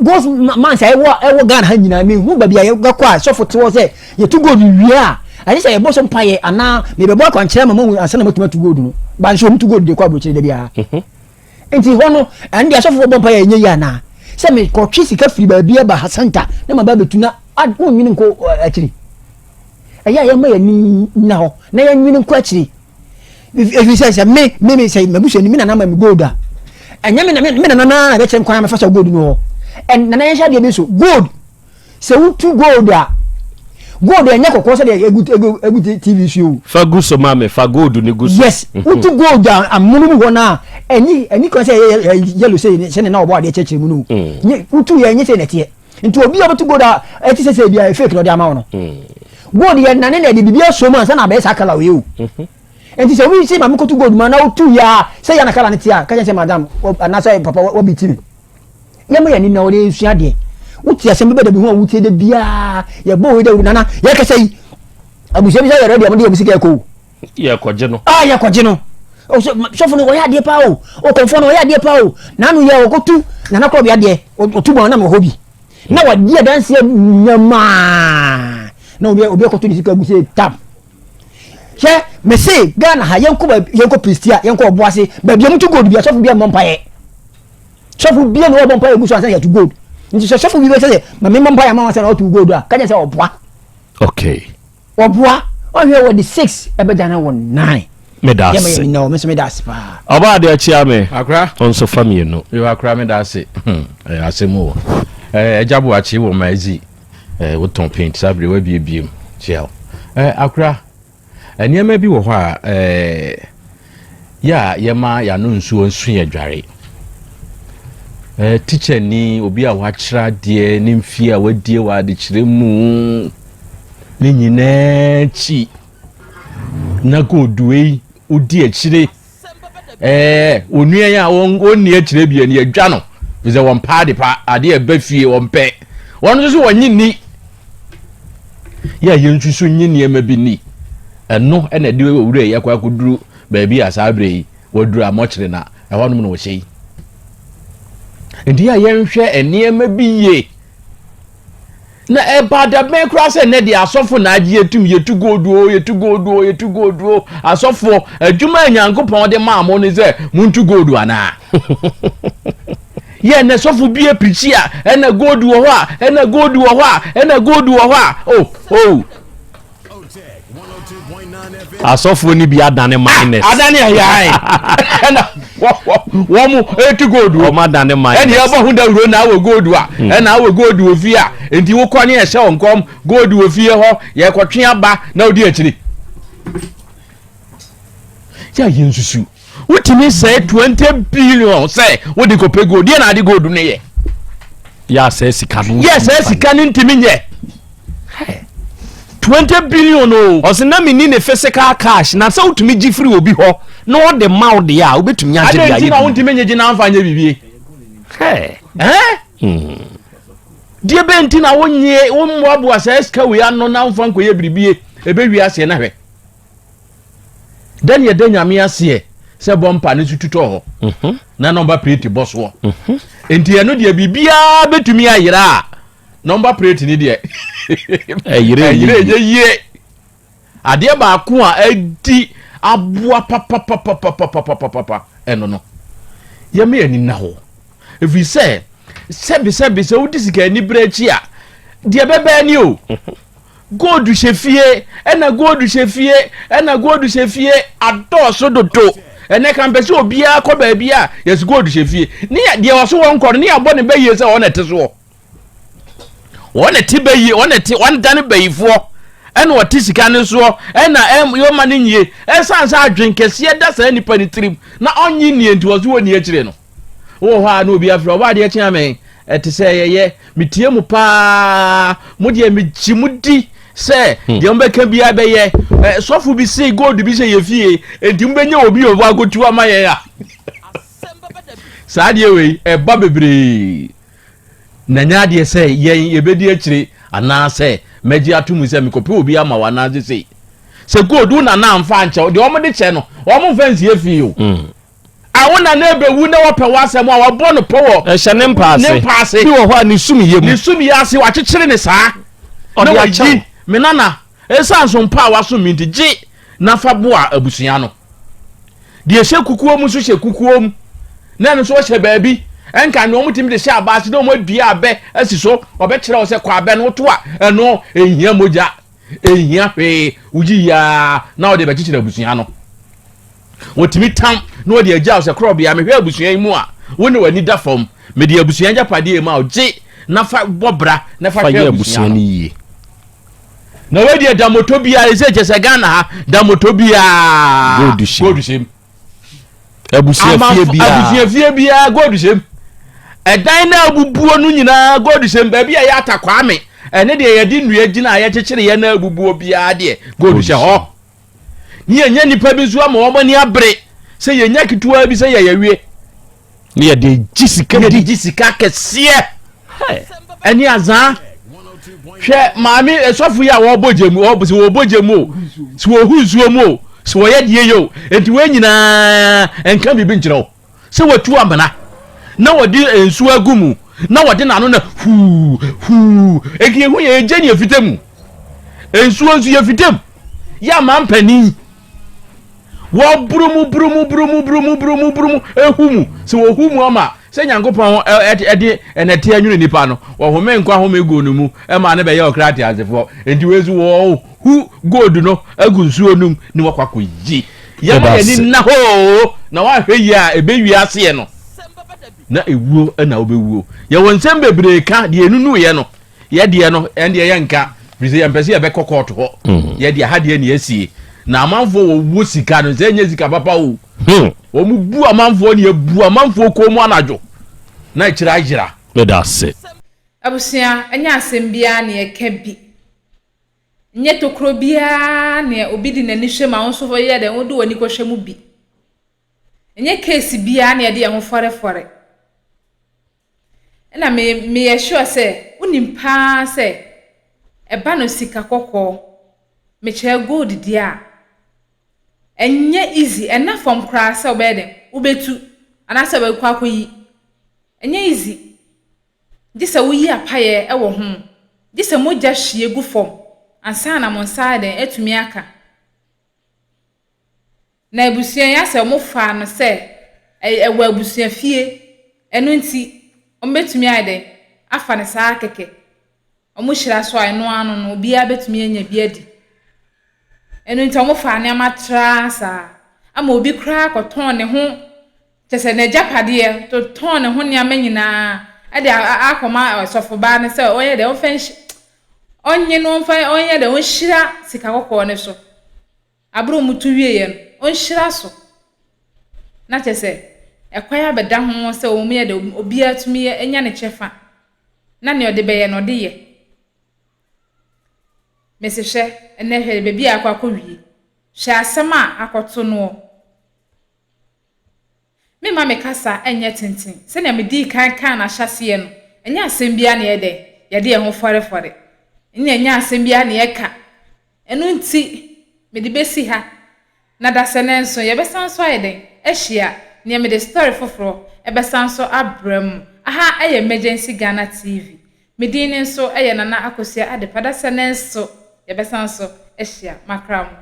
Gold mines a ɛwɔ ɛwɔ Ghana ha nyinaa mehu baabi a yɛbɛkɔ a sɔfo te hɔ sɛ yɛtu gold wie a ɛnyɛ sɛ yɛbɔ so mpaeɛ anaa mebɛbɔ akwankyerɛ ama mahu ansa na matumi atu gold no ba nso wɔn tu gold de kɔ aburokyire da biara mhm. nti hɔ no ɛno deɛ asɔfo bɔ mpaeɛ ɛnyɛ yie anaa sɛ mekɔtwe sika firi baabi aba ha santa na maba abɛtu na wonnwene nkɔ akyiri ɛyɛ a yɛma yɛni nna hɔ na yɛnwene nkɔ akyiri ɛfiri sɛ sɛ me me me sɛ mabusuani me nana ma me gold a ɛnyɛ me me nana naa na ɛbɛkyerɛ me kwan a mɛfa sɛ gold no hɔ ɛn nana yɛnhyɛ adeɛ bi so gold sɛ wotu gold a gold ɛnyɛ kɔkɔɔ sɛdeɛ egu egu egu tv so o. fa gu so ma me fa gold no gu so. yes mhm. wotu gold a amono mu hɔ no a ɛni ɛni kwan sɛ ɛyɛ yellow sɛ sɛdeɛ na ɔbɔ adeɛ kyerɛkyerɛ mu no mm. wotu yɛ ɛnyɛ sɛ nɛteɛ nti obi a ɔbɛto gold a ɛte sɛ sɛ ebi a fake na ɔde ama wo no mm. gold yɛ nane na ɛde biribi aso mu ansa na abɛyɛ saa kala wei o mhm. nti sɛ obi sɛ maame kɔto gold mu na wotu yɛ a sɛ yɛ na kala no te a kakyɛ sɛ madam anaasɛ papa wabi ti mi yɛma yɛ ani na wɔde nsua adeɛ wote asɛm bi bɛda bi ho a wotie da biara yɛbɔ wei dawuro nana yɛkasa yi abusua bi sɛ yɛrɛ deɛ wɔde yɛ sika ɛkɔ o yɛkɔgye no ah yɛkɔgye no sɔfo no ɔyɛ adeɛ paa o ɔkɔmfoɔ no ɔyɛ adeɛ paa o n'ano yɛ ɔkɔtu nana korɔ bi adeɛ ɔtu bɔn nam wɔ hɔ bi na wadi adanseɛ nyamaa na obi obi akɔto ne sika gu sɛ tam hwɛ mese Ghana ha yɛnkɔ baabi yɛnkɔ Prestea yɛnkɔ Ɔboase baabi a mutu gold bi asɔfo bi a mmɔ mpaeɛ sɔfo bi a na ɔbɔ mpaeɛ gu so ansa yɛtu gold nti sɛ sɔfo bi bɛsɛ sɛ ma memmɔ mpaeɛ ama wɔn sɛ na ɔtu gold a ka kyerɛ sɛ ɔboa okay Wɔboa, ɔhwɛ wɔde 6 ɛbɛdane wɔ 9. Meda Yɛma ase. yɛn nyinaa, me nso meda ase paa. Ɔbaa adeɛ akyia me. Akora. Ɔnso fa mmienu. Yo akora meda ase. Hmm, ɛyɛ asɛm o. Eh, Agya Boakye wɔ Maadzi. Eh, wotɔn paint saa bere wabiebie mu. Kyia wo. Eh, akora, nneɛma bi wɔ hɔ a eh, yɛ a yɛma yɛano nsuo nso yɛ dware. Eh, tikyani, obi a wakyerɛ adeɛ ne mfie a wadie wɔ adekyerɛ mu ne nyinaa akyi na gold wei wodi akyire ɛɛ onua yi a wɔnni akyire bi ani adwa no fisɛ wɔn pa ade pa adeɛ ɛbɛ fie wɔn pɛ wɔn nso so wɔnyi ni yɛ a yɛn nso so nyi nneɛma bi ni ɛno ɛna ɛde owura yi akɔ akɔduru baabi a saa abere yi wɔduru amɔkyere na ɛhɔnom na wɔhyɛ yi nti a yɛnhwɛ nneɛma bi yie. Na ɛbaa da bɛn koraa sɛ nnɛ deɛ asɔfo na agye atum, yɛtu gold o, yɛtu gold o, yɛtu gold o. Asɔfoɔ, adwuma a Nyankopɔn de maa mo ne sɛ montu gold anaa? Yɛ nnɛ sɔfo bi apirikyi a, ɛna gold wɔ hɔ a, ɛna gold wɔ hɔ a, ɛna gold wɔ hɔ a, oh, oh. Asɔfoɔ no bi adane minus. Ah, adane ɛyae. Ɛna wɔn mo etu gold o. Wɔn adane minus. Ɛna ɛbɔ ho dawuro na awɔ gold a. Hmm. Ɛna awɔ gold wɔ fie a. Nti wokɔ ne ɛhyɛ wɔn kɔm gold wɔ fie hɔ yɛkɔtwe aba na odi akyiri. Yɛ a yɛn susu. Wotumi sɛe 20 billion sɛ wode kɔpɛ gold. Deɛ na ade gold no yɛ. Yɛ asɛe sika no. Yɛ asɛe sika no ntumi nyɛ. 20 billion o. Ɔsɛ na menni ne physical cash na sɛ wotumi gye firi obi hɔ na ɔde ma wo deɛ a wobɛtumi agye de ayɛ biribi. Adɛn nti na wontumi nyegye na amfa nyɛ biribi? Deɛ bɛn nti na wonyie wommoaboa saa sika wei ano na womfa nkɔyɛ biribi ɛbɛwie aseɛ na hwɛ. Dɛn yɛda Nyame aseɛ sɛ bɔ mpa no so tutɔ hɔ mhm. na nɔmba plate bɔ soɔ mhm. nti ɛno deɛ biribiara bɛtumi ayera a nɔmba plate no deɛ ɛyere ɛnyɛ yie adeɛ baako a ɛdi aboa papapapapapapapa ɛno no yɛma yɛn ani nna hɔ ɛfiri sɛ sɛbisɛbi sɛ wodi sika ani berɛ akyi a deɛ bɛbɛɛ ni o mhm. Gold hyɛ fie, ɛna gold hyɛ fie, ɛna gold hyɛ fie adɔɔso dodo. Ɛnɛ ka mpɛ sɛ obiara kɔ baabi a yɛsi gold hyɛ fie. Ne yɛ deɛ ɔso wɔn kɔ no ne yɛabɔ ne bɛyie sɛ wɔn na ɛte soɔ. Wɔn na ɛte bɛyie, wɔn na ɛte wɔn dane bɛyifoɔ. Ɛna ɔte sika no soɔ, ɛna ɛm yɛma no nyie. Ɛsan sɛ adwen kɛseɛ da saa nipa ne tirim na ɔnye nie nti ɔso wɔ nie akyire no. Wowɔ hɔ a na obi afrɛ ɔbɔ adeɛ kyea me ɛte sɛ yɛyɛ metie mu paa mo deɛ megye mo di sɛ hmm. deɛ mobɛka biara bɛyɛ sɔfo bi sei gold bi sɛ yɛ fie enti mobɛnya obi ɔbɔ akotu ama yɛn a saa deɛ wei ɛba bebree na nyɛ adeɛ sɛ yɛn yɛbɛdi akyire anaasɛ mɛgye ato mu sɛ mekɔpɛ obi ama wo anaasɛ sei sɛ gold wo nana amfa ankyɛw deɛ wɔde kyɛ no wɔn mfa nsie fie o hmm. A wo nana rebewu na wɔpɛ w'asɛm a, wɔabɔ no pɔ wɔ. Ɛhyɛ ne mpa ase. Ne mpa ase. Bi wɔ hɔ a ne sum yɛ mu. Ne sum yɛ ase, wɔakyekyere ne saa. Ɔde Na akyɛ wɔayi wo. me nana, esiane som pa a wasom me nti, gye na fa boa abusua no. Deɛ ɛhyɛ kukuo mu nso hyɛ kukuo mu, na ɛno nso wɔhyɛ baabi. Ɛnka nea wɔtumi de hyɛ aba ase na wɔadua abɛ asi so, wɔbɛkyerɛ wo sɛ kɔ abɛ no woto a, ɛno ɛnhia mogya. Ɛnhia hwee, wogye yi ara na wɔde bɛkyekyere abusua no. Wɔtumi tam na wɔde agya wo sɛ korɔbea, mehwɛ abusua yi mu a, wo ne w'ani da fam. Mede abusua agyapadeɛ ma wo, gye na fa bɔ bra na fa hwɛ abusua no yie. Na wei deɛ da moto biara, ɛsɛ kyɛ sɛ Ghana ha, da moto biara gold hyɛ mu. Abusuafie biara. Abusuafie biara gold hyɛ mu. Ɛdan no a abubuo no nyinaa gold hyɛ mu. Baabi a ɛyɛ atakwame ɛne deɛ yɛde nnua gyina a yɛkyekyere yɛn na abubuo biara deɛ gold hyɛ hɔ. Ne yɛnya nnipa bi nso ama wɔn ani abere sɛ yɛnya ketewa bi sɛ yɛyɛ wie. Ne yɛde gye sika di. Yɛde gye sika kɛseɛ. Ɛne azaa. Hwɛ maame sɔfo yi a wɔbɔ gya mu, sɛ wɔbɔ gya mu o, sɛ wɔhu nsuo mu o, sɛ wɔyɛ deɛ yɛ o, enti wɔn nyinaa nka biribi nkyerɛ wo. Sɛ wɔatu amena na wɔde nsuo agu mu na wɔde n'ano na huu huu, enti ehu yɛ egya ne efita mu. Nsuo nso yɛ fita mu. Yɛ ama mpanin wɔboro mu boro mu boro mu boro mu boro mu boro mu ehu mu sɛ wɔhu mu ama sɛ Nyankopɔn ɛde ɛnɛte anwene nipa no wɔhome nkwa home guu no mu ɛma ne bɛyɛ ɔkra ateasefoɔ nti wei nso wɔhu gold no agu nsuo no mu ne wɔkɔ akɔyi. Yɛma yɛn ani nna hɔ oo, na woanhwɛ yie a ɛbɛwie aseɛ no na ɛwuo na wobɛwuo. Yɛwɔ nsɛm bebree ka deɛ ɛnunuiɛ no, yɛ deɛ no ɛndeɛ yɛnka, firi sɛ yɛmpɛ sɛ yɛbɛkɔ kɔɔto hɔ. Mm. Yɛ deɛ ha deɛ ne asie. Na amanfoɔ wɔwɔ sika no sɛ ɛnyɛ sika papa o. Hmm. Wɔn bu amanfoɔ ne abu amanfoɔ kɔn mu anadwo na akyire ayera. Meda ase. Abusua, ɛnyɛ asɛm biara na yɛka bi. Nyɛ tokuro biara nea obi de n'ani hwɛ mu a wo nso yɛ dɛn wode w'ani kɔhwɛ mu bi. Ɛnyɛ case biara na yɛde yɛn ho fɔrefɔre. Ɛna me meyɛ sure sɛ wonim paa sɛ ɛba no sika kɔkɔɔ, mekyerɛ gold deɛ a, ɛnyɛ easy, ɛnna fam koraa sɛ wobɛyɛ dɛn wobɛtu anaasɛ wobɛkɔ akɔyi. Ɛnyɛ easy. Gye sɛ woyi apaeɛ wɔ ho, gye sɛ mogya hwie gu fam ansa na mo nsa ayɛ dɛn atumi aka. Na abusua yi asɛ wɔfaa no sɛ ɛwɔ abusua fie, ɛno nti wɔbɛtumi ayɛ dɛn afa no saa kɛkɛ. Wɔhyira so a, ɛno ara no no, obiara bɛtumi anya bi adi. Ɛno nti wɔfaa nneɛma traa saa ama obi koraa kɔtɔn ne ho, kyerɛ sɛ n'agyapadeɛ, totɔn ne ho nneɛma nyinaa de akɔma ɔsɔfobaa no sɛ ɔnyɛ dɛ ɔmfa nhy ɔnnye no ɔmfa ɔnyɛ dɛ ɔnhyira sika kɔkɔɔ no so. Abere a wɔtu wieeɛ no, ɔnhyira so. Na kyerɛ sɛ ɛkwan abɛda ho sɛ wɔyɛ dɛ obiara tumi yɛ nya ne kyɛfa na nea ɔde bɛyɛ no ɔde yɛ. Mese hwɛ, ɛnnɛ hwɛ baabi a akɔ akɔwie. Hwɛ asɛm a akɔto noɔ. Memma me kasa nyɛ tenten. Sɛnea medii kan kaa no ahyɛaseɛ no, ɛnyɛ asɛm biara na yɛyɛ dɛn? Yɛde yɛn ho fɔrefɔre. Ɛnna ɛnyɛ asɛm biara na yɛka. Ɛno nti, mede bɛsi ha. Na dasɛ nso, yɛbɛsan nso ayɛ dɛn? Ahyia. Nea mede story foforɔ ɛbɛsan nso abrɛ mo. Aha yɛ Emergency Ghana TV. Me din no nso yɛ Nana Akosua Adepa. Dasɛ nso, yɛbɛsan nso ahyia. Makra mo.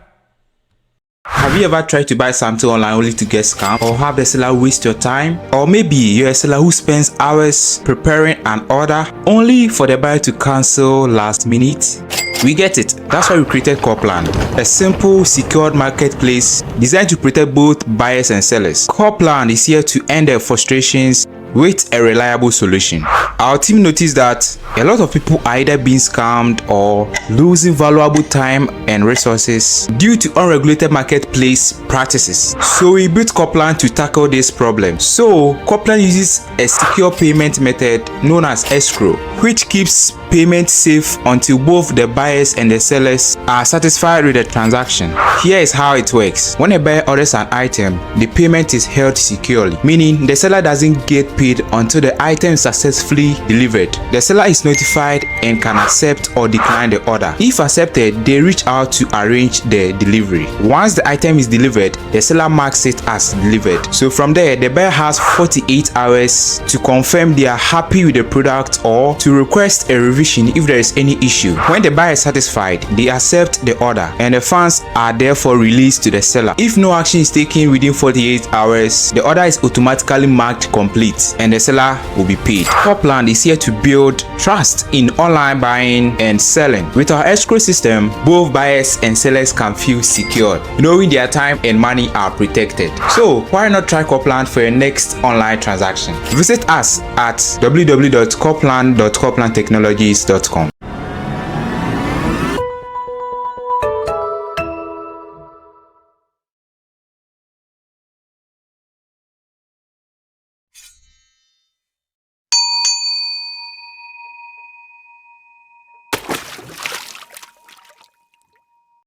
Have you ever tried to buy something online only to get scammed or have the seller waste your time? Or maybe you're a seller who spends hours preparing an order only for the buyer to cancel last minute? We get it. That's why we created Corplan, a simple, secured marketplace designed to protect both buyers and sellers. Corplan is here to end their frustrations with a reliable solution. Our team noticed that a lot of people are either being scammed or losing valuable time and resources due to unregulated marketplace practices. So we built Coplan to tackle this problem. So Coplan uses a secure payment method known as escrow, which keeps payment safe until both the buyers and the sellers are satisfied with the transaction. Here is how it works. When a buyer orders an item, the payment is held securely, meaning the seller doesn't get paid until the item is successfully delivered. The seller is notified and can accept or decline the order. If accepted, they reach out to arrange the delivery. Once the item is delivered, the seller marks it as delivered. So from there, the buyer has 48 hours to confirm they are happy with the product or to request a revision if there is any issue. When the buyer is satisfied, they accept the order and the funds are therefore released to the seller. If no action is taken within 48 hours, the order is automatically marked complete and the seller will be paid. Copland is here to build trust in online buying and selling. With our escrow system, both buyers and sellers can feel secured, knowing their time and money are protected. So why not try Copland for your next online transaction? Visit us at www.copland.coplandtechnologies.com.